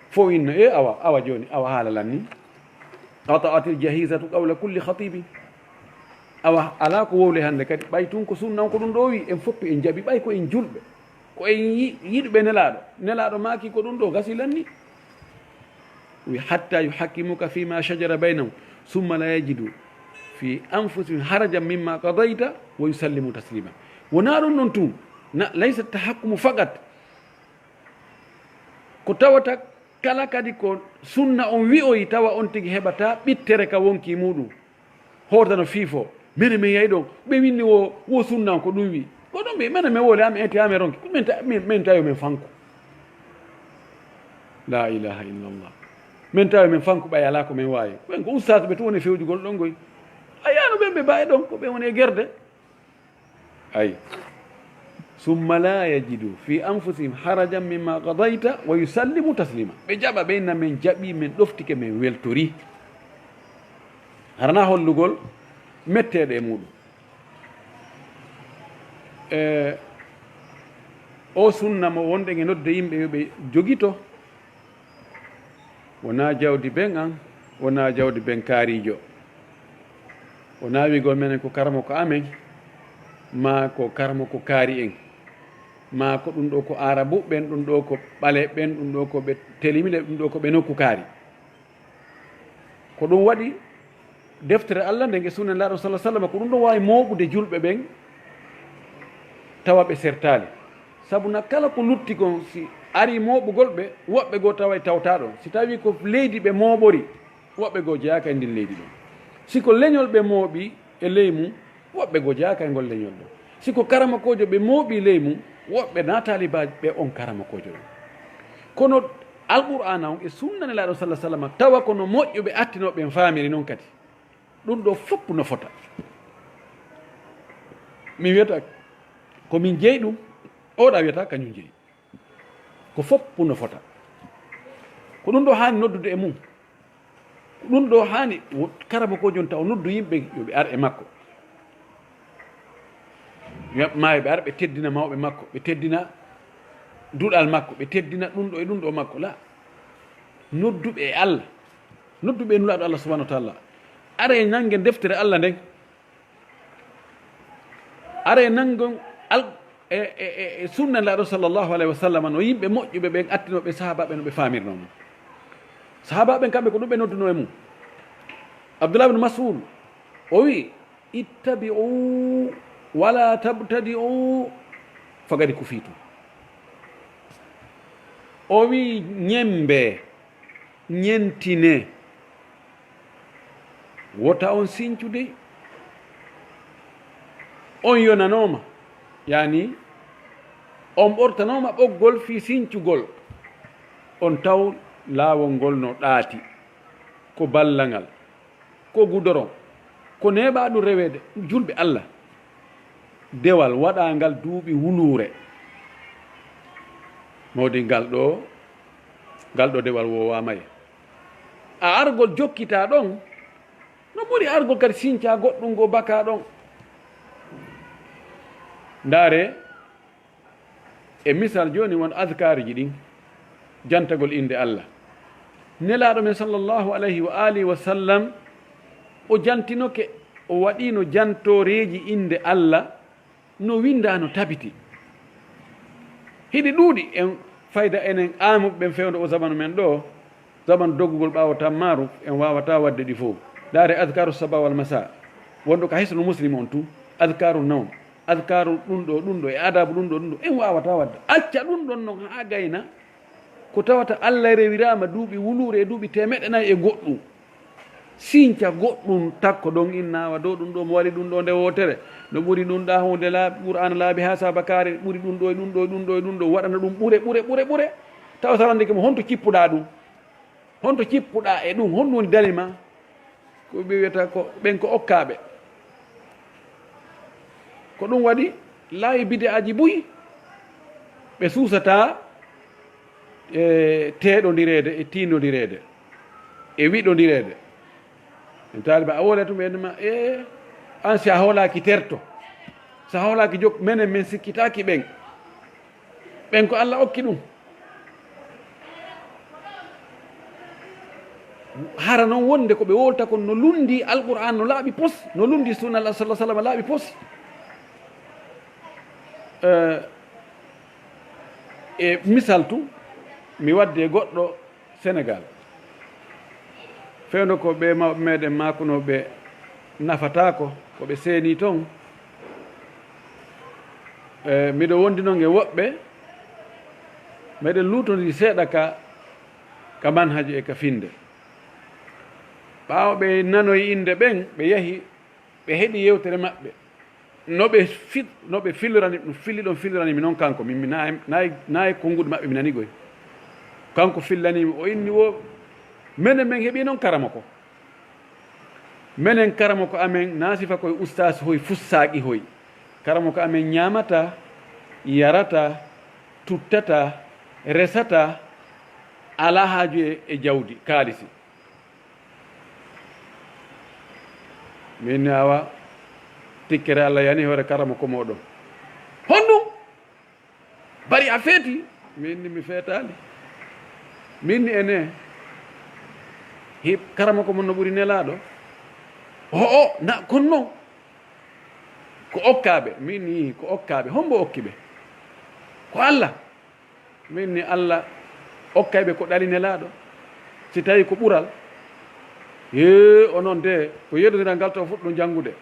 Fow inna, "E, awa, awa jooni, awa haala lan ni." Qata'atil jahizatu qawla kulli khatibin. Awa, alaa ko wowle hannde kadi, ɓay tun ko sunna on ko ɗum ɗo wi'i, en fow en jaɓi, ɓay ko en julɓe. Ko en yi-, yiɗuɓe Nelaaɗo. Nelaaɗo maaki ko ɗum ɗo gasi lan ni. Wi, "Hatta yuhakkimuka fima shajara baynahum, summa la yajidu fi anfusihim harajan mimma qadayta wa yusallimu taslima." Wonaa ɗum ɗon tun, na, laysa tahakkumu faqat. Ko tawata kala kadi ko sunna on wi'oyi, tawa on tigi heɓata ɓittere ka wonki muɗum. Hoota no fiifo. Mene men yahi ɗon. Ɓe winni wo, wo sunna on ko ɗum wi. Ko ɗum wi. Mene men wole am ete ame ronki. Men ta-, men, men tawi men fanku. La ilaha illallah. Men tawi men fanku ɓay alaa ko men waawi. Ɓen ko ustaas ɓe tun woni fewjugol ɗon goy. A yaano ɓen ɓe baayi ɗon ko ɓe woni e gerde. Ay. Summa la yajidu fi anfusihim harajan mimma qadayta wa yusallimu taslima. Ɓe jaɓa, ɓe inna, "Men jaɓi, men ɗoftike, men weltori." Harana hollugol metteeɗe e muɗum. E o sunna mo wonɗen e nodde yimɓe yo ɓe jogito, wonaa jawdi ben an, wonaa jawdi ben kaariijo. Wonaa wi'gol menen ko karamoko amen, maa ko karamoko kaari en, maa ko ɗum ɗo ko Aarabu ɓen, ɗum ɗo ko ɓale ɓen, ɗum ɗo ko ɓe telimile, ɗum ɗo ko ɓe nokku kaari. Ko ɗum waɗi deftere Allah nden e sunna Nelaaɗo sallallahu alaihi wasallam, ko ɗum ɗon waawi mooɓude julɓe ɓen, tawa ɓe sertaali. Sabu na kala ko lutti kon, si ari mooɓugol ɓe, woɓɓe goo tawa e tawtaa ɗon. Si tawii ko leydi ɓe mooɓori, woɓɓe goo jeyaaka e ndin leydi ɗon. Si ko leñol ɓe mooɓi e ley mum, woɓɓe goo jeyaaka e ngol leñol ɗon. Si ko karamokoojo ɓe mooɓi ley mum, woɓɓe na taalibaaɓe on karamokoojo ɗon. Kono Alqur'aana on e sunna Nelaaɗo sallallahu alaihi wasallam, tawa ko no moƴƴuɓe attinooɓe en faamiri non kadi. Ɗum ɗo fof no fota. Mi wiyata ko min jeyi ɗum, oɗa wiyata kañum jeyi. Ko fof no fota. Ko ɗum ɗo haani noddude e mum. Ko ɗum ɗo haani wo-, karamokoojo on taw noddu yimɓe yo ɓe ar e makko. Yo-, maa yo ɓe ar ɓe teddina mawɓe makko, ɓe teddina duɗal makko, ɓe teddina ɗum ɗo e ɗum ɗo makko. La. Nodduɓe e Allah. Nodduɓe e Nulaaɗo Allah subhanahu wa taala. Are nannge deftere Allah nden. Are nanngon al-, e, e, e, e sunna Laaɗo sallallahu alayhi wa sallam, no yimɓe moƴƴuɓe ɓen attinooɓe sahaabaaɓe no ɓe faamirnoo mo. Sahaabaaɓe ɓen kamɓe ko ɗum ɓe noddunoo e mum. Abdullah ibn Mas'ud, o wi'i, "Ittabi'u wala tabtadi'u faqad kufitum." O wi'i, "Ñembe, ñentine, wota on sincude, on yonanooma, yani, on ɓortanooma ɓoggol fii sincugol, on taw laawol ngol no ɗaati, ko ballangal, ko gudoron, ko neeɓaa ɗum reweede." Julɓe Allah, dewal waɗaangal duuɓi wuluure. Mawdi ngal ɗo, ngal ɗo dewal woowaama e. A argol jokkitaa ɗon, no ɓuri argol kadi sincaa goɗɗum ngo bakaa ɗon. Ndaare, e misal jooni won adkaaruji ɗin, jantagol innde Allah. Nelaaɗo men sallallahu alayhi wa alihi wa sallam, o jantinoke, o waɗiino jantooreeji innde Allah, no winndaa no tabiti. Hiɗi ɗuuɗi en fayda enen aamuɓe ɓen fewndo o zamanu men ɗo, zamanu doggugol ɓaawo tammaaru, en waawataa waɗde ɗi fow. Ndaare adkaaru saba wal masa, wonɗo ka hisnu Muslim on tun, adkaaru nawm, adkaaru ɗum ɗo, ɗum ɗo, e adabu ɗum ɗo, ɗum ɗo, en waawataa waɗde. Acca ɗum ɗon non haa gayna, ko tawata Allah rewiraama duuɓi wuluure e duuɓi teemeɗɗe nayi e goɗɗum. Sinca goɗɗum takko ɗon inna awa dow ɗum ɗo mo waɗi ɗum ɗo nde wootere. No ɓuri ɗum ɗa huunde laaɓi, Qur'aana laaɓi haa saabakaare ɓuri ɗum ɗo e ɗum ɗo e ɗum ɗo e ɗum ɗo, waɗana ɗum ɓure, ɓure, ɓure, ɓure. Tawa sarandike mo, honto cippuɗaa ɗum? Honto cippuɗaa e ɗum? Honɗum woni dali ma? Ko ɓe wiyata ko ɓen ko okkaaɓe. Ko ɗum waɗi laawi bid'aaji buy ɓe suusataa e teeɗondireede, e tiindondireede, e wiɗondireede. En taaliba a woola tum en ma, e an si a hoolaaki terto, si a hoolaaki jok, menen men sikkitaaki ɓen. Ɓen ko Allah okki ɗum. Hara non wonde ko ɓe wolta kon no lundi Alqur'an no laaɓi pos, no lundi sunna Allah sallallahu alaihi wasallam laaɓi pos. Eh, e misal tu, mi wadde goɗɗo Senegal. Fewndo ko ɓe mawɓe meɗen maakunooɓe nafataako, ko ɓe seeni ton. E, miɗo wondinoo e woɓɓe, meɗen luutondiri seeɗa ka, ka manhaju e ka finde. Ɓaawo ɓe nanoyi innde ɓen, ɓe yahi, ɓe heɗi yewtere maɓɓe. No ɓe fit-, no ɓe filirani, no filli ɗon filirani mi non kanko, min mi naay, naay, naay konnguɗi maɓɓe mi nani goy. Kanko fillani mi, o inni wo, menen men heɓi non karamoko. Menen karamoko amen na sifa koye ustaas hoy, fussaaqi hoy. Karamoko amen ñaamata, yarata, tuttata, resata, alaa haaju e, e jawdi, kaalisi. Min ni awa, tikkere Allah yani hoore karamoko moɗon. Honɗum? Bari a feeti? Min ni mi feetaali. Min ni ene. Hi-, karamoko mon no ɓuri nelaaɗo. O, o, na, kon non. Ko okkaaɓe. Min ni ko okkaaɓe. Hombo okki ɓe? Ko Allah. Min ni Allah okkay ɓe ko ɗali nelaaɗo. Si tawi ko ɓural, hee, onon de, ko yeddondiral ngal to fuɗɗo janngude.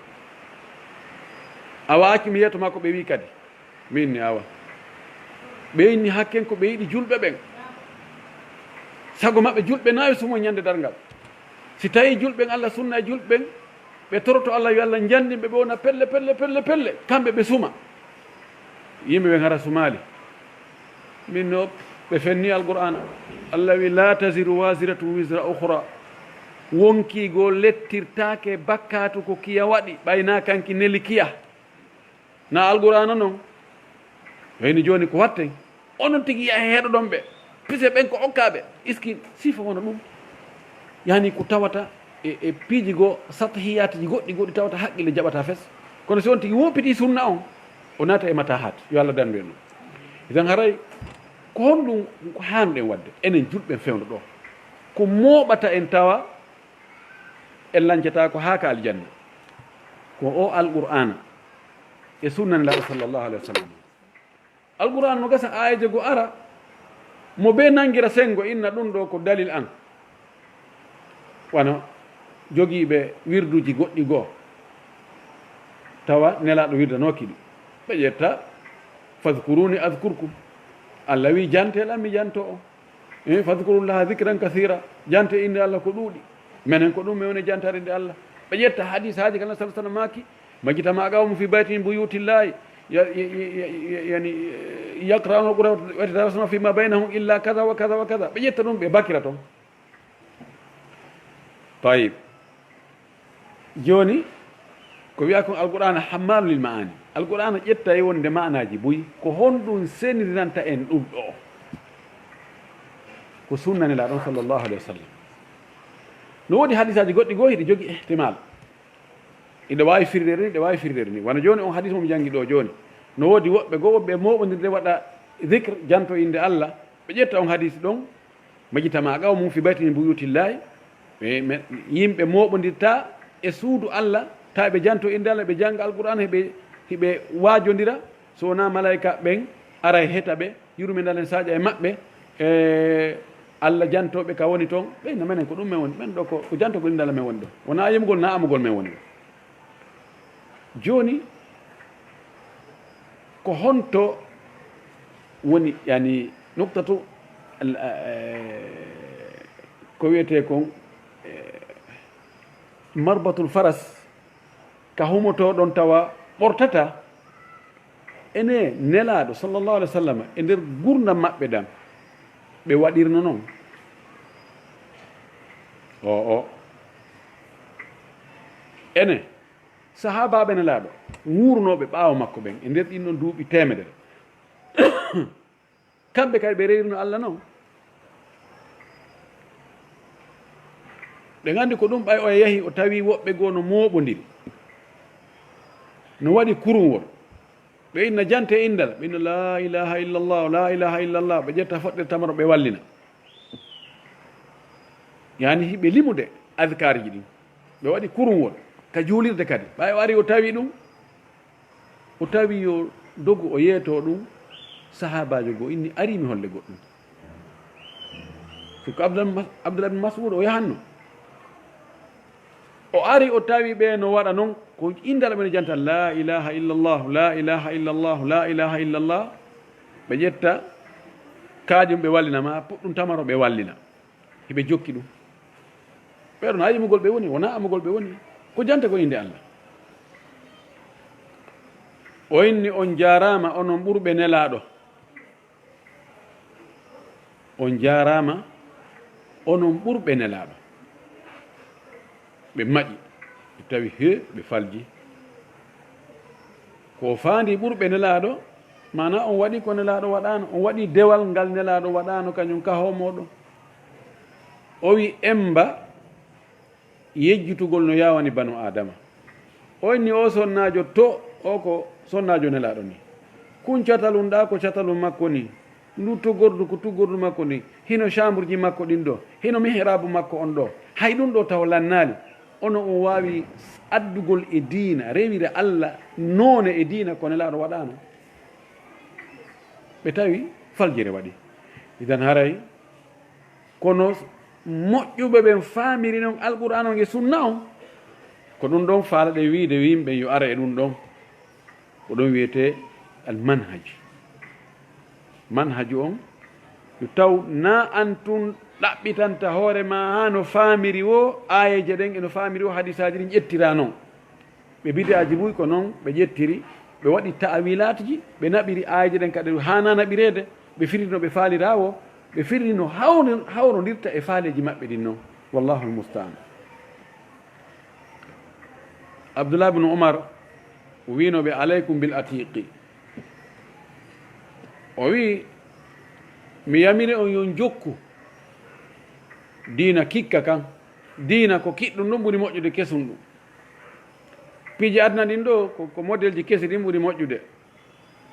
A waaki mi yeeto maa ko ɓe wii kadi. Min ni awa. Ɓe inni hakken ko ɓe yiɗi julɓe ɓen. Sago maɓɓe julɓe naawi sumo ñande darngal. Si tawi julɓe ɓen, Allah sunna e julɓe ɓen, ɓe toroto Allah, yo Allah janndin ɓe, ɓe wona pelle, pelle, pelle, pelle, kamɓe ɓe suma. Yimɓe ɓen hara sumaali. Min no ɓe fenni Alqur'aana. Allah wi, "La taziru waziratun wizra ukhra." Wonkii goo lettirtaake bakkaatu ko kiya waɗi, ɓay na kanki neli kiya. Na Alqur'aana non. Heyni jooni ko watten? Onon tigi yaha heɗoɗon ɓe. Pise ɓen ko okkaaɓe. Iski sifa wona ɗum. Yani ko tawata e, e piiji goo, satahiyatiji goɗɗi, goɗɗi tawata haqqille jaɓata fes. Kono si on tigi woppiti sunna on, o naata e matahat. Yo Allah dandu en ɗum. Idan haray ko honɗum ko haanuɗen waɗde? Enen julɓe fewndo ɗo. Ko mooɓata en tawa en lancata ko haa ka aljanna. Ko o Alqur'aana. e sunna Nelaaɗo sallallahu alaihi wasallam. Alqur'an no gasa aayeeje go ara, mo be nangira sengo inna ɗum ɗo ko dalil an. Wano jogiiɓe wirduji goɗɗi goo, tawa Nelaaɗo wirdanooki ɗi. Ɓe ƴetta, "Fadhkuruni adhkurkum." Allah wi, "Jante lan, mi janto on." Eh, "Fadhkurullaha dhikran kathira." Jante innde Allah ko ɗuuɗi. Menen ko ɗum men woni jantare nde Allah. Ɓe ƴetta hadisaaji kala sallallahu alaihi wasallam maaki, "Majtama qawmun fi baytin min buyutillahi, ya-, ya-, ya-, ya-, yani, yaqra'una al-Qur'ana wa yatadarasuna fi ma bainahum illa kaza wa kaza wa kaza." Ɓe ƴetta ɗum, ɓe bakira ton. Tayyib. Jooni, ko wiya kon Alqur'aana hammalun lil ma'ani. Alqur'aana ƴettay wonde maanaaji buy. Ko honɗum senirinanta en ɗum ɗo? Ko sunna Nelaaɗo on sallallahu alaihi wasallam. No woodi hadisaaji goɗɗi goo, hiɗi jogi ihtimal. Iɗa waawi firdeede ni, iɗa waawi firdeede ni. Wano jooni on hadis mo mi janngi ɗo jooni. No woodi woɓɓe goo, woɓɓe mooɓondirde waɗa zikr, janto innde Allah. Ɓe ƴetta on hadis ɗon, "Majtama qawmun fi baytin min buyutillahi." Ɓe, me-, yimɓe mooɓondirta e suudu Allah, ta ɓe janto innde Allah, ɓe jannga Alqur'aan, hiɓe, hiɓe waajondira, so wonaa malaa'ika ɓen aray heta ɓe, yurmendalen saaƴa e maɓɓe, e Allah jantooɓe ka woni ton, ɓe no menen ko ɗum men woni, men ɗo ko, ko jantogol innde Allah men woni ɗo. Wonaa yimugol, naa amugol men woni ɗo. Jooni, ko honto woni, yani, nuktatu al-, eh, ko wiyetee kon, eh, marbatul faras, ka humotoo ɗon tawa ɓortata? Ene Nelaaɗo sallallahu alaihi wasallam e nder gurdam maɓɓe ɗam, ɓe waɗirno non? O, o. Ene, sahaabaaɓe Nelaaɗo, wuurnooɓe ɓaawo makko ɓen, e nder ɗin ɗon duuɓi teemedere, kamɓe kadi ɓe rewirno Allah non? Ɗen anndi ko ɗum, ɓay o yahi, o tawi woɓɓe goo no mooɓondiri, no waɗi kuruwol. Ɓe inna jante innde Allah, ɓe inna, "La ilaha illallah, la ilaha illallah." Ɓe ƴetta foɗɗere tamaro, ɓe wallina. Yani, hiɓe limude azkarji ɗin. Ɓe waɗi kuruwol ka juulirde kadi. Ɓay o ari, o tawi ɗum, o tawi yo dogu, o yeeto ɗum, sahaabaajo goo inni, "Ari mi holle goɗɗum." Sukka Abdullah Mas-, Abdullah bin Mas'ud o yahanno. O ari, o tawi ɓe no waɗa non, ko innde Allah ɓe no janta, "La ilaha illallah, la ilaha illallah, la ilaha illallah." Ɓe ƴetta kaajum, ɓe wallina, ma puɗɗum tamaro, ɓe wallina. Hiɓe jokki ɗum. Ɓeɗo na yimugol ɓe woni, wona amugol ɓe woni. Ko jante ko innde Allah. O inni, "On jaaraama, onon ɓurɓe Nelaaɗo." On jaaraama, onon ɓurɓe Nelaaɗo. Ɓe maƴi, ɓe tawi, he, ɓe falji. Ko faandi ɓurɓe Nelaaɗo, maana on waɗi ko Nelaaɗo waɗaano, on waɗi dewal ngal Nelaaɗo waɗaano, kañum kahoo mooɗon. O wi, "Emba." Yejjitugol no yawani banu Aadama. O inni, "O sonnaajo, to, o ko sonnaajo Nelaaɗo ni. Kun catalun ɗa ko catalun makko ni. Ndu tugordu ko tugordu makko ni. Hino camburji makko ɗin ɗo. Hino mihraabu makko on ɗo. Hay ɗum ɗo taw lannaali. Ono on waawi addugol e diina, rewira Alla noone e diina ko Nelaaɗo waɗaano?" Ɓe tawi faljere waɗi. Idan haray Kono moƴƴuɓe ɓen faamiri non Alqur'aana on e Sunna on. Ko ɗum ɗon faalaɗen wiide yimɓe yo ara e ɗum ɗon. Ko ɗum wiyetee al manhaj. Manhaju on, yo taw na an tun ɗaɓɓitanta hoore ma haa no faamiri woo, aayeeje ɗen e no faamiri woo, hadiisaaji ɗin ƴettiraa non. Ɓe bid'aaji buy ko non ɓe ƴettiri, ɓe waɗi ta'awilaatji, ɓe naɓiri aayeeje ɗen ka ɗe haanaa naɓireede, ɓe firiri no ɓe faaliraa woo, ɓe firiri no hawri-, hawrondirta e faaleeji maɓɓe ɗin non. Wallaahu l-musta'aan. Abdullah ibn Umar wiino ɓe, "Alaykum bil atiiqi." O wi'i, "Mi yamiri on yo on jokku diina kikka kan." Diina ko kiɗɗum ɗum ɓuri moƴƴude kesun ɗum. Piiji aduna ɗin ɗo, ko, ko modelji kesi ɗin ɓuri moƴƴude.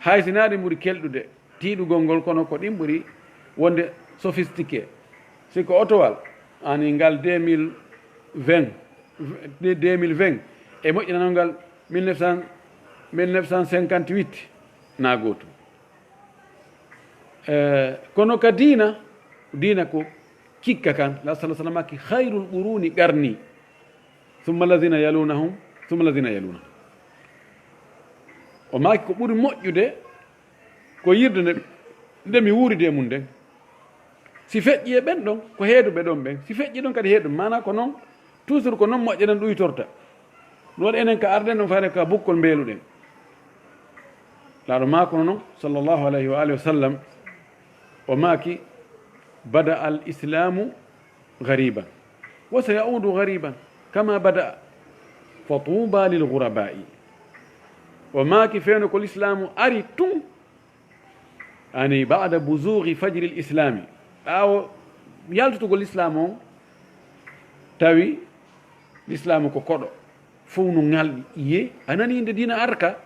Hay si naa ɗin ɓuri kelɗude, tiiɗugol ngol, kono ko ɗin ɓuri wonde sophistiqué. Si ko otowal, ani ngal deux mille vingt, de-, deux mille vingt, e moƴƴinanol ngal mille neuf cent Mille neuf cent cinquante-huit na gootum. Eh, kono ka diina, diina ko cikka kan. La sala sallam ki, "Khairul quruni qarni, thumma alladhina yalunahum, thumma alladhina yalunahum." O maaki ko ɓuri moƴƴude ko yirde nde, nde mi wuuridi e mum nden. Si feƴƴi e ɓen ɗon, ko heeduɓe ɗon ɓen. Si feƴƴi ɗon kadi heedu. Maanaa ko non, toujours ko non moƴƴe ɗen ɗuytorta. Ɗum waɗi enen ka arɗen ɗon fayde ka bukkol mbeeluɗen. Laaɗo maako non, sallallahu alayhi wa alihi wa sallam, o maaki, "Bada al islamu ghariban, wa sayaudu ghariban, kama bada, fa tuba lil ghurabai." O maaki, fewndo ko lislaamu ari tun, ani bada buzughi fajri l islami, ɓaawo yaltutugol lislaamu on, tawi lislaamu ko koɗo, fow no ŋalɗi. Iye, a nani inde diina arka,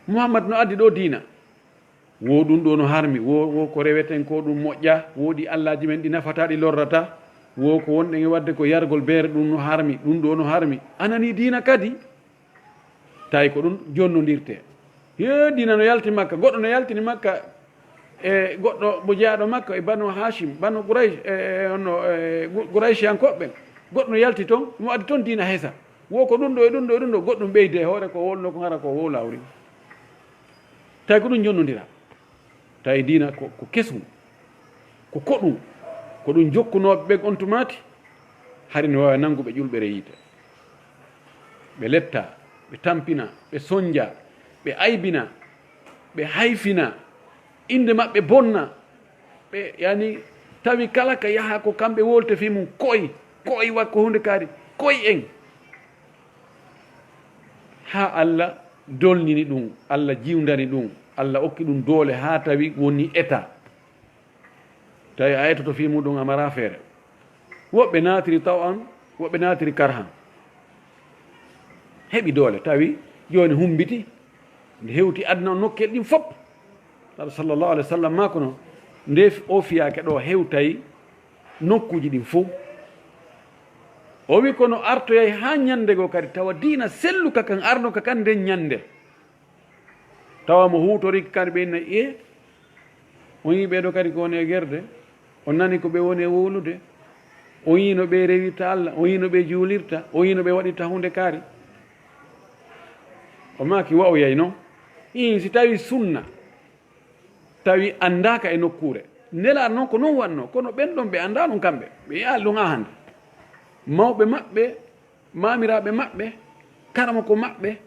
Muhammad no addi ɗo diina. Wo ɗum ɗo no harmi, wo, wo ko reweten ko ɗum moƴƴa, wo ɗi allaaji men ɗi nafata, ɗi lorrata, wo ko wonɗen e waɗde ko yargol beere, ɗum no harmi, ɗum ɗo no harmi. A nani diina kadi? Tawi ko ɗum jonnondirte. He, diina no yalti Makka, goɗɗo no yaltini Makka e goɗɗo mo jeyaaɗo Makka e Banu Hashim, Banu Quraysh, e, e, onno, e, Gu-, Qurayshiyankooɓe ɓen. Goɗɗo no yalti ton, mo addi ton diina hesa. Wo ko ɗum ɗo e ɗum ɗo e ɗum ɗo, goɗɗum ɓeyde e hoore ko wonno ko hara ko wo lawri. Tawi ko ɗum jonnondira. Tawi diina ko, ko kesum, ko koɗum, ko ɗum jokkunooɓe ɓen on tumaati, hari no waawi nannguɓe ƴulɓere yiite. Ɓe letta, ɓe tampina, ɓe sonja, ɓe aybina, ɓe hayfina, innde maɓɓe bonna, ɓe, yani, tawi kala ka yaha ko kamɓe wolta fii mum, koy, koy wa ko huunde kaari, koy en. Haa Alla dolnini ɗum, Alla jiwndani ɗum, Alla okki ɗum doole haa tawi woni état. Tawi a etoto fii muɗum a maraa feere. Woɓɓe naatiri tawan, woɓɓe naatiri karhan. Heɓi doole, tawi jooni humbiti, nde hewti aduna on nokkel ɗin fop. Tawi sallallahu alayhi wa sallam maa kono, nde o fiyaake ɗo hewtay nokkuuji ɗin fow. O wi kono artoyay haa ñannde goo kadi, tawa diina selluka kan arnoka kan nden ñannde. Tawa mo huutoriki kadi ɓe inna, iye, on yii ɓee ɗoo kadi ko woni e gerde, on nani ko ɓe woni e wowlude, on yii no ɓe rewirta Alla, on yii no ɓe juulirta, on yii no ɓe waɗirta huunde kaari. O maaki, wa'oyay non. Iin, si tawi sunna, tawi anndaaka e nokkuure. Nelaaɗo non ko non wannoo, kono ɓen ɗon ɓe anndaa ɗum kamɓe. Ɓe yi'aali ɗum haa hannde. Mawɓe maɓɓe, maamiraaɓe maɓɓe, karamoko maɓɓe,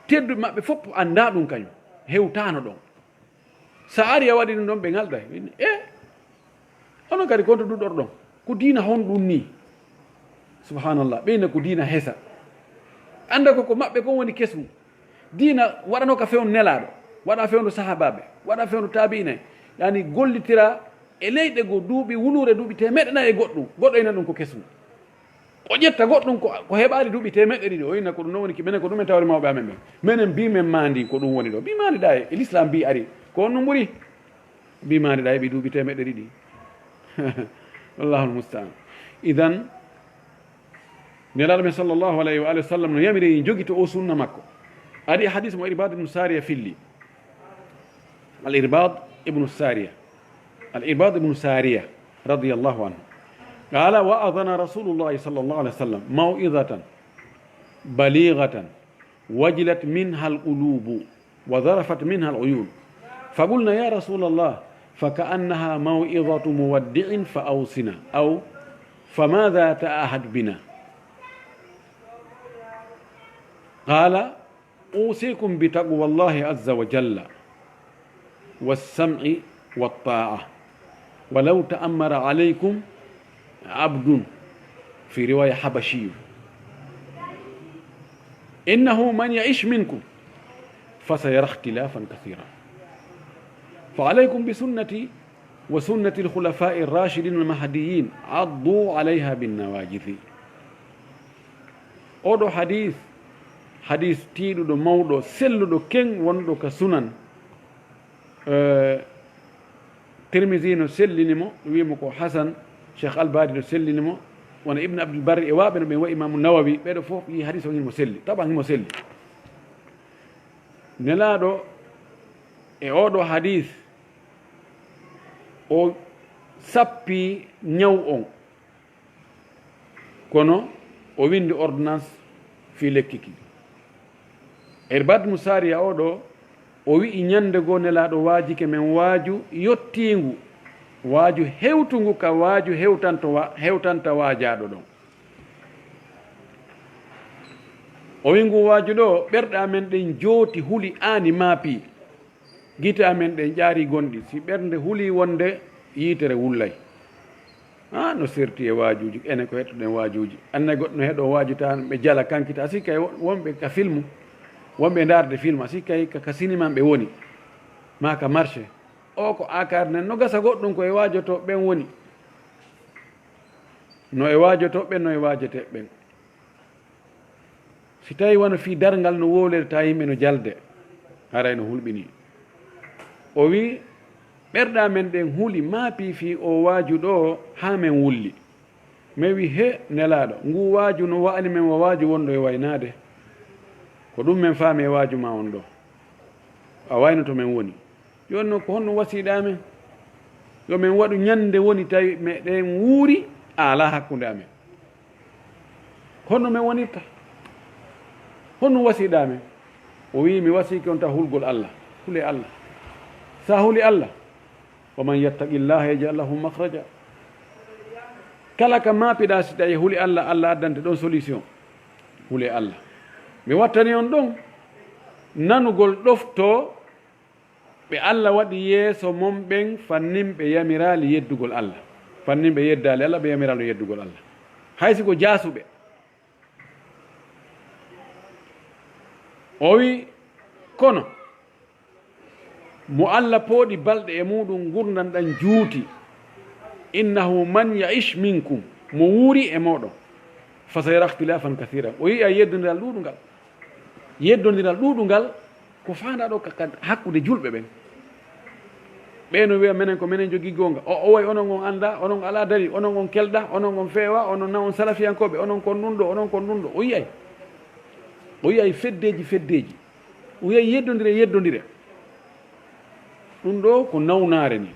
tedduɓe maɓɓe fof anndaa ɗum kañum. Hewtaano ɗon. So a ari a waɗi ɗum ɗon, ɓe ŋalɗay. Ɓe inni, "E, onon kadi ko honto ɗuɗɗorɗon? Ko diina honɗum nii?" Subhanallah, ɓe inna ko diina hesa. Annda ko ko maɓɓe kon woni kesum. Diina waɗanoo ka fewndo Nelaaɗo, waɗa fewndo sahaabaaɓe, waɗa fewndo taabi'inay. Yani gollitira e leyɗe goo duuɓi wuluure, duuɓi teemeɗɗe nayi e goɗɗum, goɗɗo ina ɗum ko kesum. O ƴetta goɗɗum ko, ko heɓaali duuɓi teemeɗɗe ɗiɗi, o inna ko ɗum ɗon woni ki menen, ko ɗum en tawri mawɓe amen ɓen. Menen mbi men maandi ko ɗum woni ɗo. Mbi maandi ɗa e, e l'islam mbi ari, ko on ɗum ɓuri? Mbi maani ɗa heɓi duuɓi teemeɗɗe ɗiɗi. Wallahul mustaan. Idan, Nelaaɗo men sallallahu alayhi wa alihi wa sallam no yamiri en jogito o sunna makko. Ari e hadis mo Irbad ibn Sariya filli. Al Irbad ibn Sariya. Al Irbad ibn Sariya radiyallahu anhu. قال: وعظنا رسول الله صلى الله عليه وسلم موعظة بليغة وجلت منها القلوب وذرفت منها العيون. فقلنا: يا رسول الله، فكأنها موعظة مودع فأوصنا، أو فماذا تعهد بنا؟ قال: أوصيكم بتقوى الله عز وجل والسمع والطاعة، ولو تأمر عليكم عبد، في رواية حبشي، إنه من يعش منكم فسيرى اختلافا كثيرا، فعليكم بسنتي وسنة الخلفاء الراشدين المهديين، عضوا عليها بالنواجذ. Oɗo hadis, hadis tiiɗuɗo, mawɗo, selluɗo, ken wonɗo ka sunan. Eh, Tirmisi no sellini mo, wi mo ko hasan, Cheikh Albani no sellini mo, wona Ibn Abdul Barri e waaɓe no ɓen wa Imamu Nawawi, ɓeɗo fof yi hadis o himo selli, taban himo selli. Nelaaɗo e ooɗo hadiis, o sappii ñaw on, kono o winndi ordonnance fii lekki ki. Irbad mo Saariya oo ɗoo, o wi'i ñannde goo Nelaaɗo waajike men waaju yottiingu, waaju hewtungu ka waaju hewtanto wa-, hewtanta waajaaɗo ɗon. O wi'i ngu waaju ɗoo, ɓerɗe amen ɗen jooti, huli, aani, maapii. Gite amen ɗen ƴaari gonɗi. Si ɓernde hulii wonde yiitere wullay. Ah, no serti e waajuuji, enen ko heɗtoɗen waajuuji. Annay goɗɗo no heɗo waaju tan, ɓe jala kankita. A sikkay wo-, wonɓe ka filmu, wonɓe e ndaarde film, a sikkay ka, ka sinima ɓe woni, maa ka marché. O ko aakaare nden, no gasa goɗɗum ko e waajotooɓe ɓen woni. No e waajotooɓe ɓen, no e waajetee ɓen. Si tawii wano fii darngal no wowlirta yimɓe no jalde, haray no hulɓinii. O wi'i, ɓerɗe amen ɗen huli, maapii fii oo waaju ɗoo haa men wulli. Men wi'i, he Nelaaɗo, nguu waaju no wa'ani men wa waaju wonɗo e waynaade. Ko ɗum men faami e waaju maa on ɗoo. A wayno to men woni. Jooni non, ko honno wasiɗaa men? Yo men waɗu ñannde woni tawi meɗen wuuri, a alaa hakkunde amen. Honno men wonirta? Honno wasiɗaa men? O wi'i, mi wasiike on taw hulgol Allah. Hule Allah. Sa huli Allah, wa man yattaqillaha yaj'al lahu makhraja. Kala ka maapiɗaa, si tawi huli Allah, Allah addante ɗon solution. Hule Allah. Mi wattani on ɗon nanugol ɗoftoo ɓe Allah waɗi yeeso mon ɓen, fannin ɓe yamiraali yeddugol Allah. Fannin ɓe yeddaali Allah, ɓe yamiraali yeddugol Allah. Hay si ko jaasuɓe. O wi'i, kono mo Allah pooɗi balɗe e muuɗum, ngurndan ɗan juuti, innahu man ya'ish minkum, mo wuuri e mooɗon, fa sayara ikhtilafan kathiran, o yi'a yeddondiral ɗuuɗungal. Yeddondiral ɗuuɗungal ko faandaa ɗoo ka, ka hakkunde julɓe ɓen. Ɓee no wi'a, menen ko menen jogii goonga. O, o wa'i, onon on anndaa, onon alaa dalil, onon on kelɗaa, onon on feewaa, onon na on salafiyankooɓe, onon kon ɗum ɗoo, onon kon ɗum ɗoo. O yi'ay. O yi'ay feddeeji, feddeeji. O yi'ay yeddondire, yeddondire. Ɗum ɗoo ko nawnaare ni.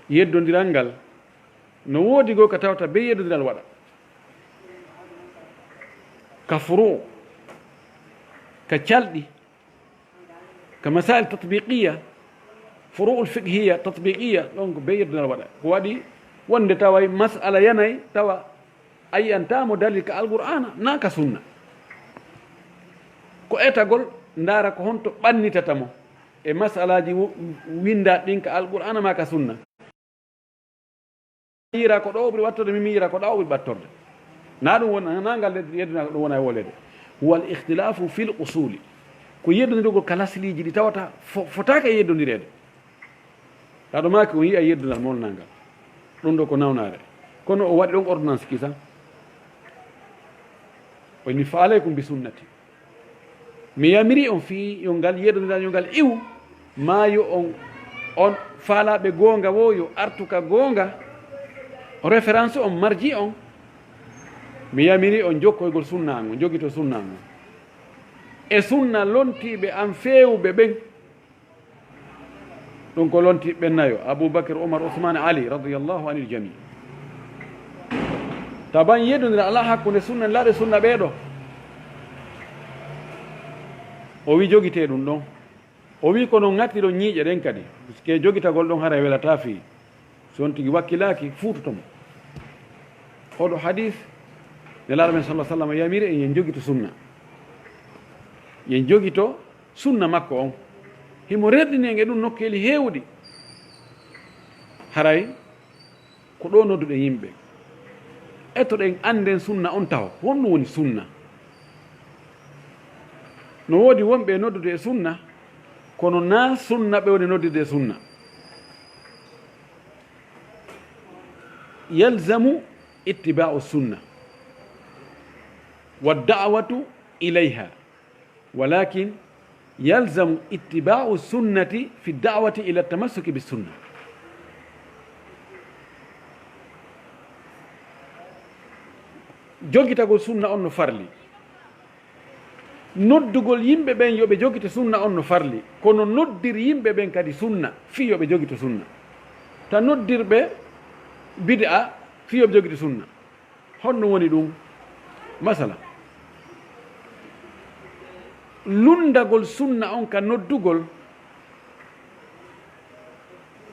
Yeddondiral ngal no woodi goo ka tawata bee yeddondiral waɗa. Ka furu, ka calɗi, ka masail tatbiqiya, furu'ul fiqhiya tatbiqiya, ɗon ko bee yeddondiral waɗa. Ko waɗi wonde taway mas'ala yanay, tawa a yi'antaa mo dalil ka Alqur'aana, naa ka sunna. Ko etagol, ndaara ko honto ɓannitata mo e mas'alaaji wo-, winndaaɗi ɗin ka Alqur'aana maa ka sunna. Yi'ira ko ɗoo o ɓuri ɓattorde, mi, mi yi'ira ko ɗaa o ɓuri ɓattorde. Na ɗum wona, na ngal yeddondiral ɗum wona e woleede. Wal ikhtilafu fil usuli. Ko yeddondirgol ka lasliiji ɗi tawata fo-, fotaaka e yeddondireede. Taa ɗo maaki on yi'a yeddondiral molnangal. Ɗum ɗoo ko nawnaare. Kono o waɗi ɗon ordonnance kisa. O inni, fa alaykum bi sunnati. Mi yamiri on fii yo ngal yeddondiral, yo ngal iwu, maa yo on, on faalaaɓe goonga woo, yo artu ka goonga, référence on, marji on. Mi yamiri on jokkoygol sunna an on, jogito sunna an on. E sunna lontiiɓe an feewuɓe ɓen. Ɗum ko lonti ɓe nayo, Abu Bakr, Umar, Usman, Ali, radiyallahu anil jami. Taban yeddondira alaa hakkunde sunna, laaɗe sunna ɓee ɗoo. O wi jogitee ɗum ɗon. O wi kono ŋattiron ñiiƴe ɗen kadi. Puisque jogitagol ɗon haray welataa fii. Si on tigi wakkilaaki, fuutoto mo. Oɗo hadis, Nelaaɗo men sallallahu alaihi wasallam yamiri en yen jogito sunna. Yen jogito sunna makko on. Himo rerɗini en e ɗum nokkeeli heewuɗi. Haray ko ɗoo nodduɗen yimɓe. Etoɗen annden sunna on taho. Honɗum woni sunna? No woodi wonɓe e noddude e sunna, kono naa sunna ɓe woni noddude e sunna. Yalzamu ittiba'u sunna wa da'watu ilayha. Walakin yalzamu ittiba'u sunnati fi da'wati ila tamassuki bis sunna. Jogitagol sunna on no farli. Noddugol yimɓe ɓen yo ɓe jogito sunna on no farli, kono noddir yimɓe ɓen kadi sunna fii yo ɓe jogito sunna. Ta noddirɓe bid'a fii yo ɓe jogito sunna. Honno woni ɗum? Masala, lunndagol sunna on ka noddugol,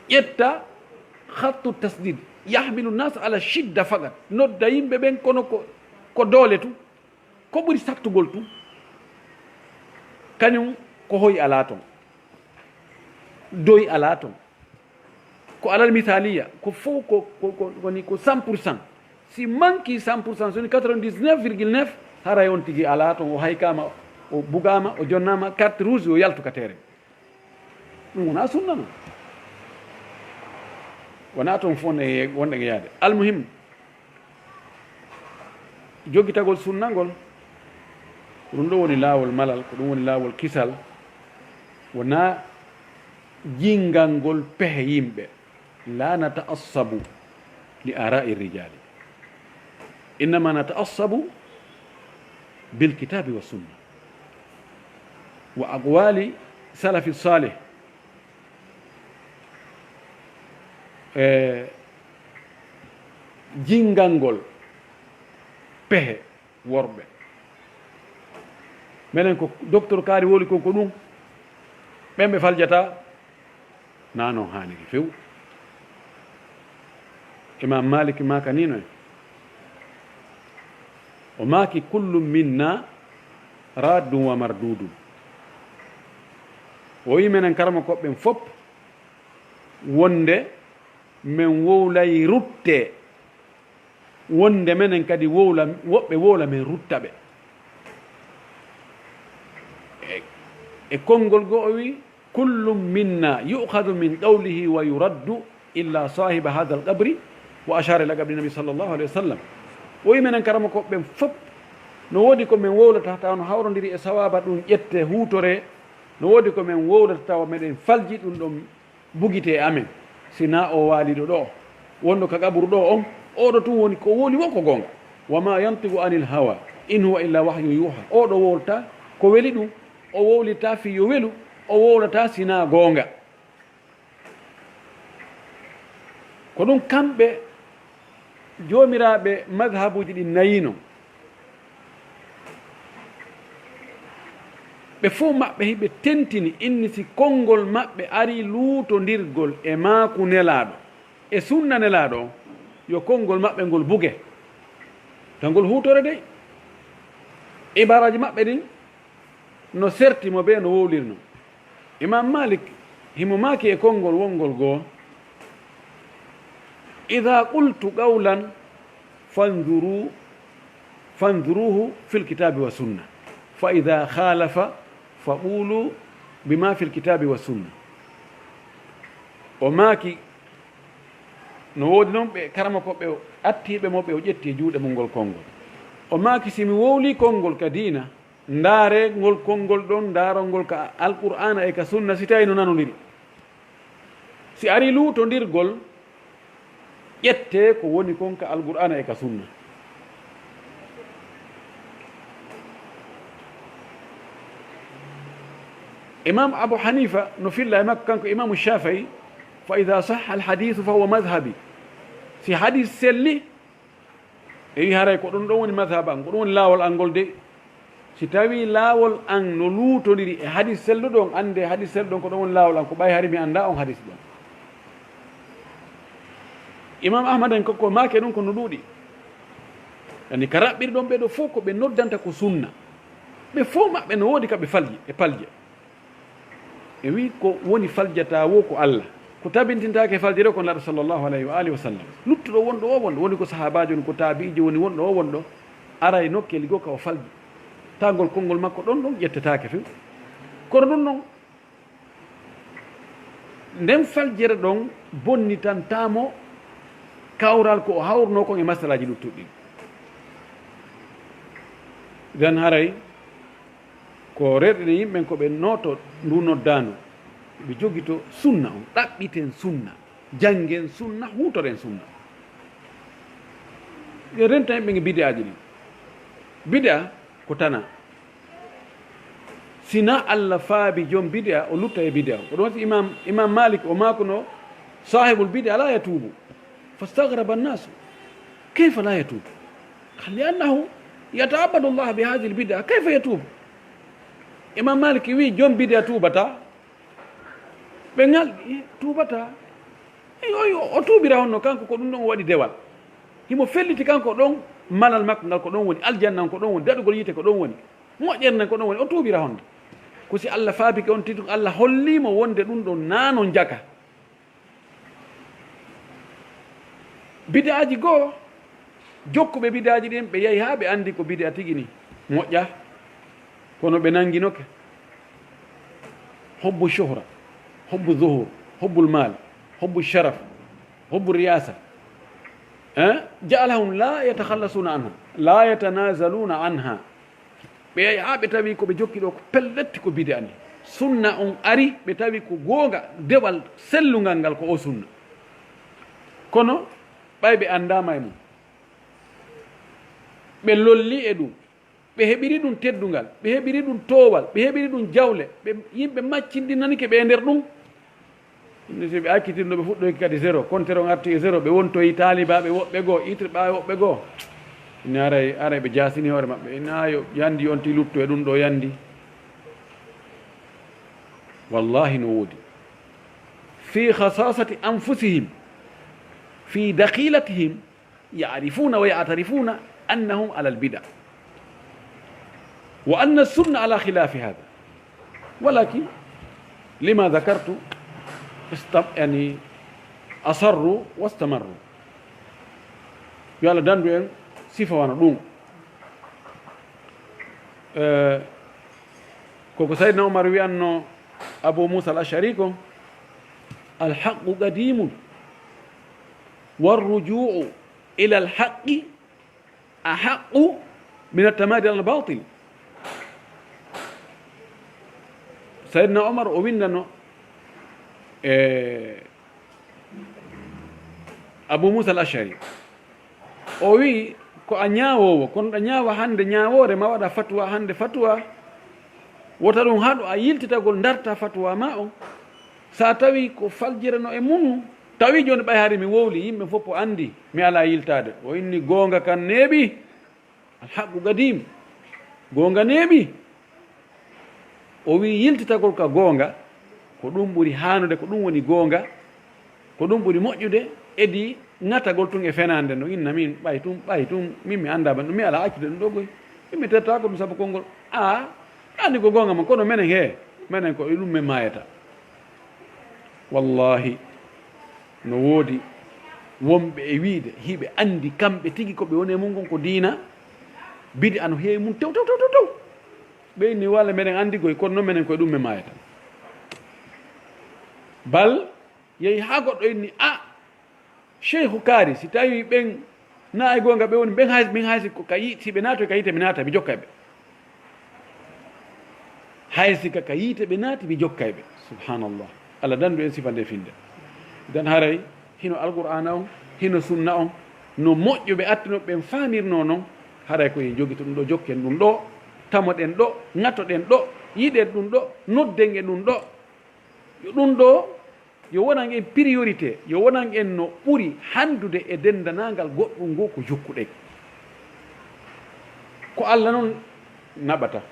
ƴetta khattu tasdid, yahmilu nas ala shidda fakat, nodda yimɓe ɓen kono ko, ko doole tu, ko ɓuri sattugol tu, kañum ko hoy alaa ton, doy alaa ton. Ko alal misaliya, ko fof ko, ko, ko, woni ko cent pour cent. Si manki cent pour cent, so woni quatre-vingt-dix-neuf virgule neuf, haray on tigi alaa ton, o haykama, o bugama, o jonnama carte rouge, o yaltu ka terrain. Ɗum wona sunna non. Wona toon fof ne wonɗen e yaade. Almuhim, jogitagol sunna ngol, ko ɗum ɗo woni laawol malal, ko ɗum woni laawol kisal. Wona jinngangol pehe yimɓe. La nata'assabu li ara'i rijali. Innama nata'assabu bil kitabi wa sunna. Wa aqwali salafi salih. E jinngangol pehe worɓe. Menen ko docteur Kaari wowli kon ko ɗum, ɓen ɓe faljata, na non haaniri few. Imam Malik maaka ni noy? O maaki, "Kullu minna raddun wa mardudun." O wi menen karamoko ɓen fop wonde men wowlay rutte, wonde menen kadi wowla, woɓɓe wowla men rutta ɓe. E, e konngol goo o wi, "Kullu minna yu'khadhu min qawlihi wa yuraddu illa sahiba hadha al-qabri," wa ashara ila qabri nabi sallallahu alayhi wa sallam. O wi menen karamoko ɓen fop, no woodi ko men wowlata tawa no hawrondiri e sawaaba ɗum ƴette huutore, no woodi ko men wowlata tawa meɗen falji ɗum ɗon bugite e amen, si na o waaliɗo ɗo, wonɗo ka qaburu ɗo on, oɗo tun woni ko wowli wo ko goonga. "Wa ma yantiqu anil hawa, in huwa illa wahyun yuha." Oɗo wowlta ko weli ɗum, o wowlita fii yo welu, o wowlata si na goonga. Ko ɗum kamɓe joomiraaɓe madhabuuji ɗin nayi non. Ɓe fof maɓɓe hiɓe tentini inni si konngol maɓɓe ari luutondirgol e maaku Nelaaɗo, e sunna Nelaaɗo on, yo konngol maɓɓe ngol buge. Ka ngol huutore dey. Ibaaraaji maɓɓe ɗin no serti mo bee no wowlirno. Imam Malik himo maaki e konngol wonngol goo, "Idha qultu qawlan fanzuru, fanzuruhu fil kitabi wa sunna. Fa idha khalafa fa qulu bima fil kitabi wa sunna." O maaki, no woodi non ɓe karamoko ɓe o attiiɓe mo, ɓe o ƴetti e juuɗe mum ngol konngol. O maaki, "Si mi wowli konngol ka diina, ndaare ngol konngol ɗon, ndaarol ngol ka Alqur'aana e ka Sunna, si tawi no nanondiri. Si ari luutondirgol, ƴettee ko woni kon ka Alqur'aana e ka Sunna." Imam Abu Hanifa no filla e makko, kanko Imamu Shafi'i, "Fa idha sahha al-hadithu fa huwa madhhabi." Si hadis selli, ɓe wi, "Haray ko ɗum ɗon woni madhhab an, ko ɗum woni laawol an ngol de." Si tawi laawol an no luutondiri e hadis selluɗo on, annde hadis selluɗo on ko ɗon woni laawol an, ko ɓay hari mi annda on hadis ɗon. Imam Ahmad en kokko maake ɗum ko no ɗuuɗi. Yani ka raɓɓiri ɗon ɓe ɗo fof ko ɓe noddanta ko sunna. Ɓe fof maɓɓe no woodi ka ɓe falji, e palje. E wi ko woni faljata wo ko Allah. Ko tabintintaake faljere ko Nulaaɗo sallallahu alayhi wa alihi wa sallam. Luttuɗo wonɗo o wonɗo, woni ko sahaabaajo, woni ko taabi'ijo, woni wonɗo o wonɗo, aray nokkeeli goo ka o falji. Tangol konngol makko ɗon ɗon ƴettetaake few. Kono ɗum non, nden faljere ɗon bonnitantaamo kawral ko o hawruno kon e masalaaji luttuɗi. Nden haray ko rerɗini yimɓe ɓen ko ɓe nooto ndu noddaandu, ɓe jogito sunna on, ɗaɓɓiten sunna, janngen sunna, huutoren sunna. Ɓe renta yimɓe ɓen e bid'aaji ɗin. Bid'a ko tana. Si na Allah faabi jom bid'a, o lutta e bid'a. Ko ɗum waɗi Imam, Imam Malik o maakuno, "Sahibul bid'a la yatubu." Fastagraba annasu, "Kayfa la yatubu? Qal, li annahu yata'abbadu Allah bi hadhihi al bid'a, kayfa yatubu?" Imam Malik wi, "Jom bid'a tuubata?" Ɓe ngalɗi, "Tuubata?" E, o, o, o tuubira honno kanko ko ɗum ɗon o waɗi dewal. Himo felliti kanko ɗon, malal makko ngal ko ɗon woni, aljanna on ko ɗon woni, daɗugol yiite ko ɗon woni, moƴƴere nden ko ɗon woni, o tuubira honde. Ko si Allah faabike on tigi, Allah holliimo wonde ɗum ɗon naano njaka. Bid'aaji goo, jokkuɓe bid'aaji ɗin, ɓe yahi haa ɓe anndi ko bid'a tigi ni moƴƴa, kono ɓe nannginoke. Hubbu shuhra, hubbu zuhur, hubbul mal, hubbu sharaf, hubbu riyasa. Eh? Ja'alahum la yatakhallasuna anha, la yatanazaluna anha. Ɓe yahi haa ɓe tawi ko ɓe jokki ɗo ko pelletti ko bid'a ni. Sunna on ari, ɓe tawi ko goonga, dewal sellungal ngal ko o sunna. Kono ɓay ɓe anndaama e mum. Ɓe lolli e ɗum. Ɓe heɓiri ɗum teddungal. Ɓe heɓiri ɗum toowal. Ɓe heɓiri ɗum jawle. Ɓe, yimɓe maccinɗinanike ɓe e nder ɗum. Ni si ɓe accitinno, ɓe fuɗɗoyki kadi zéro, compteur on arti e zéro, ɓe wontoyi taalibaaɓe woɓɓe goo, itirɓaaɓe woɓɓe goo. Ina aray, aray ɓe jaasini hoore maɓɓe. Ina yo yandi on ti luttu e ɗum ɗo yandi. Wallahi no woodi. Fi khasasati anfusihim, fi dakhilatihim, يعرفون ويعترفون أنهم على البدع، وأن السنة على خلاف هذا، ولكن لما ذكرت است-، يعني، أصروا واستمروا. Yo Allah dandu en sifa wano ɗum. Eh, koko Sayyidina Umar wi'anno Abu Musa al-Ash'ari ko, "Al-haqqu qadimun, war-ruju'u ila al-haqqi ahaqqu min at-tamadi ala al-batil." Sayyidina Umar o windano e Abu Musa al-Ash'ari. O wi'i, "Ko a ñaawoowo, kono ɗa ñaawa hannde ñaawoore, ma waɗa fatuwa hannde fatuwa, wota ɗum haɗu a yiltitagol ndarta fatuwa ma on. Sa tawi ko faljirano e mum, tawi jooni ɓay hari mi wowli, yimɓe fof o anndi mi alaa yiltaade." O inni, "Goonga kan neeɓi." Alhaqqu qadim. Goonga neeɓi. O wi'i yiltitagol ka goonga, ko ɗum ɓuri haanude, ko ɗum woni goonga, ko ɗum ɓuri moƴƴude, edi ŋatagol tun e fenaande no inna min, ɓay tun, ɓay tun, min mi anndaa ban ɗum, mi alaa accude ɗum ɗo goy. Min mi tettaako ɗum sabu konngol. A, anndi ko goonga man, kono menen he, menen ko e ɗum men maayata. Wallahi, no woodi wonɓe e wiide hiɓe anndi kamɓe tigi ko ɓe woni e mum kon ko diina, bid'a no heewi mum tew, tew, tew, tew, tew. Ɓe inni walla meɗen anndi goy, kono non menen koye ɗum men maayata. Bal yehi haa goɗɗo inni, a, Sheikhu Kaari, si tawi ɓen na e goonga ɓe woni, ɓen hay, min hay si ko ka yi-, si ɓe naatoy ka yiite, mi naata, mi jokka ɓe. Hay si ka, ka yiite ɓe naati, mi jokka ɓe. Subhanallah. Allah dandu en sifa nde finde. Dan haray, hino Alqur'aana on, hino sunna on, no moƴƴuɓe attuno ɓen faamirno non, haray ko en jogito ɗum ɗo, jokken ɗum ɗo, tamoɗen ɗo, ŋatoɗen ɗo, yiɗen ɗum ɗo, nodden e ɗum ɗo. Yo ɗum ɗo, yo wonan en priorité, yo wonan en no ɓuri handude e dendanangal goɗɗum ngo ko jokkuɗen. Ko Allah non naɓata.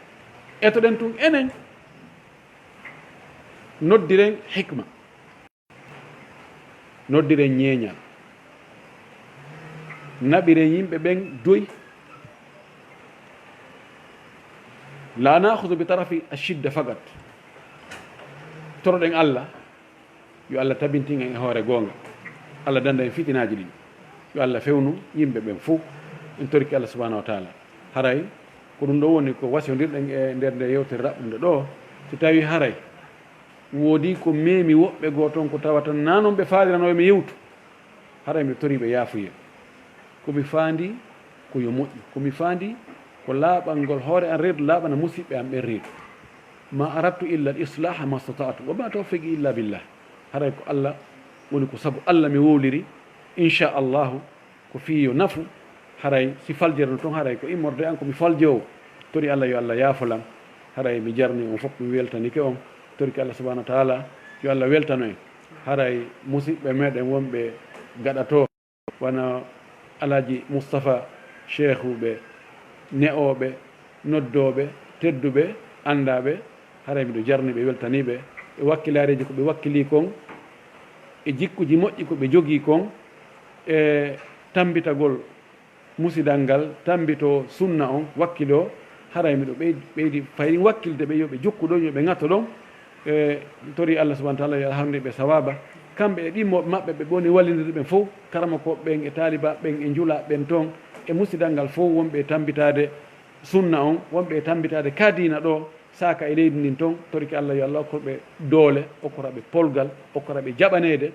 Etoɗen tun enen, noddiren hikma, noddiren ñeeñal, naɓiren yimɓe ɓen doy. La nakhudhu bi tarafi ashidda fakat. Toroɗen Allah, yo Allah tabintin en e hoore goonga. Allah danda en fitinaaji ɗin. Yo Allah fewnu yimɓe ɓen fof. En toriki Allah subhanahu wa taala. Haray ko ɗum ɗo woni ko wasiyondirɗen e nder nde yewtere raɓɓunde ɗo. So tawi haray woodi ko memi woɓɓe goo toon ko tawata na non ɓe faalirano yo mi yewtu, haray mi torii ɓe yaafuyee. Ko mi faandi ko yo moƴƴu, ko mi faandi ko laaɓangol hoore an reedu, laaɓana musiɓɓe an ɓen reedu. Ma aradtu illa al islaha ma stata'tu wa ma tawfiqi illa billah. Haray ko Allah woni ko sabu Allah mi wowliri. Inchallahu ko fii yo nafu. Haray si faljere no toon, haray ko immorde an ko mi faljoowo. Tori Allah yo Allah yaafolan. Haray mi jarni on fof, mi weltanike on. Torki Allah subhanahu wa taala, yo Allah weltano en. Haray musidɓe meɗen wonɓe gaɗa to, wano Alhaji Mustafa, sheehuɓe, ne'ooɓe, noddooɓe, tedduɓe, anndaɓe, haray miɗo jarni ɓe, weltani ɓe e wakkilaareeji ko ɓe wakkilii kon, e jikkuji moƴƴi ko ɓe jogii kon, e tammbitagol musidal ngal, tammbito sunna on, wakkiloo. Haray miɗo ɓeydi, ɓeydi fayri wakkilde ɓe, yo ɓe jokku ɗon, yo ɓe ŋato ɗon. E tori Allah subhanahu wa taala yo Allah harndir ɓe sawaaba. Kamɓe e ɗimmoɓe maɓɓe ɓe woni wallindirde ɓen fof, karamokooɓe ɓen e taalibaaɓe ɓen e njulaaɓe ɓen ton, e musidal ngal fof, wonɓe e tammbitaade sunna on, wonɓe e tammbitaade ka diina ɗo, saaka e leydi ndin ton, torike Allah yo Allah okkor ɓe doole, okkora ɓe polgal, okkora ɓe jaɓaneede,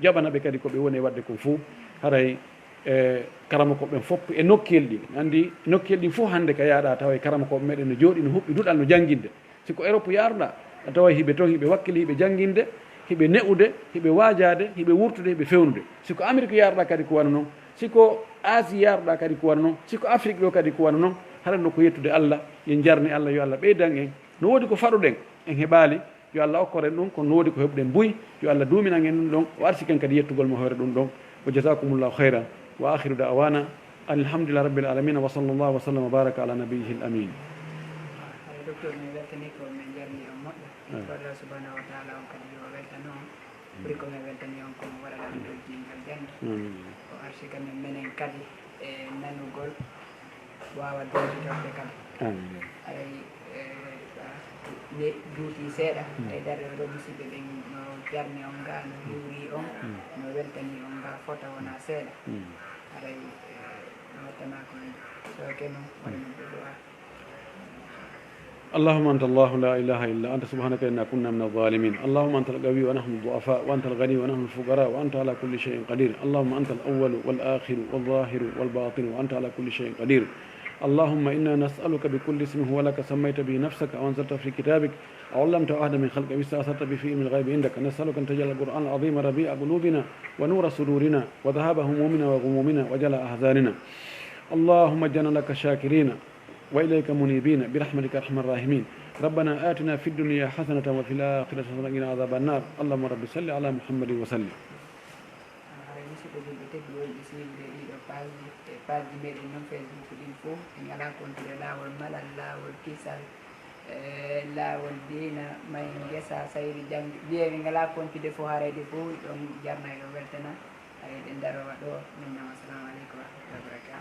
jaɓana ɓe kadi ko ɓe woni e waɗde kon fof. Haray e karamokooɓe ɓen fof e nokkeel ɗin, anndi nokkeel ɗin fof hannde ka yaaɗa tawa e karamokooɓe meɗen no jooɗi, no huɓɓi duɗal, no jannginde. Si ko Europe yaaruɗaa, a taway hiɓe ton, hiɓe wakkili, hiɓe jannginde, hiɓe ne'ude, hiɓe waajaade, hiɓe wurtude, hiɓe fewnude. Si ko Amérique yaaruɗaa kadi ko wano non, si ko Asie yaaruɗaa kadi ko wano non, si ko Afrique ɗo kadi ko wano non, haray no ko yettude Allah, yen jarni Allah, yo Allah ɓeydan en. No woodi ko faɗuɗen, en heɓaali, yo Allah okkor en ɗum, kono no woodi ko heɓuɗen buy, yo Allah duuminan en ɗum ɗon, o arsiken kadi yettugol mo hoore ɗum ɗon. Wa jazakumullahu khayran. Wa akhiru da'wana anil hamdulillahi rabbil alamin. Wa sallallahu wa sallam wa baraka ala nabiyyihil amin. Haray docteur, min weltanii ko, min jarni on moƴƴa. Ah. Ko Allah subhanahu wa taala on kadi yo weltano on. Ɓuri ko min weltanii on ko mo waɗaɗen ɗo jinngal jannde. Amin. O arsi ka men menen kadi e nanugol, waawa dowtitorde kadi. Amin. Haray, eh, ne juuti seeɗa. Mm. Haray darde ɗo, musidɓe ɓen no jarni on ga, no hiwri on, mm, no weltani on ga, fota wona seeɗa. Mm. Haray, eh, no wattama ko sooke mum, waɗa ɗum du'a. اللهم أنت الله لا إله إلا أنت سبحانك إنا كنا من الظالمين. اللهم أنت القوي ونحن الضعفاء، وأنت الغني ونحن الفقراء، وأنت على كل شيء قدير. اللهم أنت الأول والآخر والظاهر والباطن، وأنت على كل شيء قدير. اللهم إنا نسألك بكل اسم هو لك سميت به نفسك أو أنزلته في كتابك أو علمته أحدا من خلقك أو استأثرت به في علم الغيب عندك. نسألك أن تجعل القرآن العظيم ربيع قلوبنا ونور صدورنا وذهاب همومنا وغمومنا وجلاء أحزاننا. اللهم اجعلنا لك شاكرين وإليك منيبين برحمتك يا أرحم الراحمين. ربنا آتنا في الدنيا حسنة وفي الآخرة حسنة وقنا عذاب النار. اللهم رب صل على محمد وسلم. Haray musidɓe julɓe tedduɓe wonɓe suivre ɗiɗo page ji e page ji meɗen non Facebook ɗin fof, en ngalaa kontude laawol malal, laawol kisal, e laawol diina, may ngesa, sayri janngi. Mbiye en ngalaa kontude fof, haray ɗi fof ɗon jarna e ɗo weltana. Haray ɗen darowa ɗo, min nama, assalamu aleykum wa rahmatullahi wa barakatuh.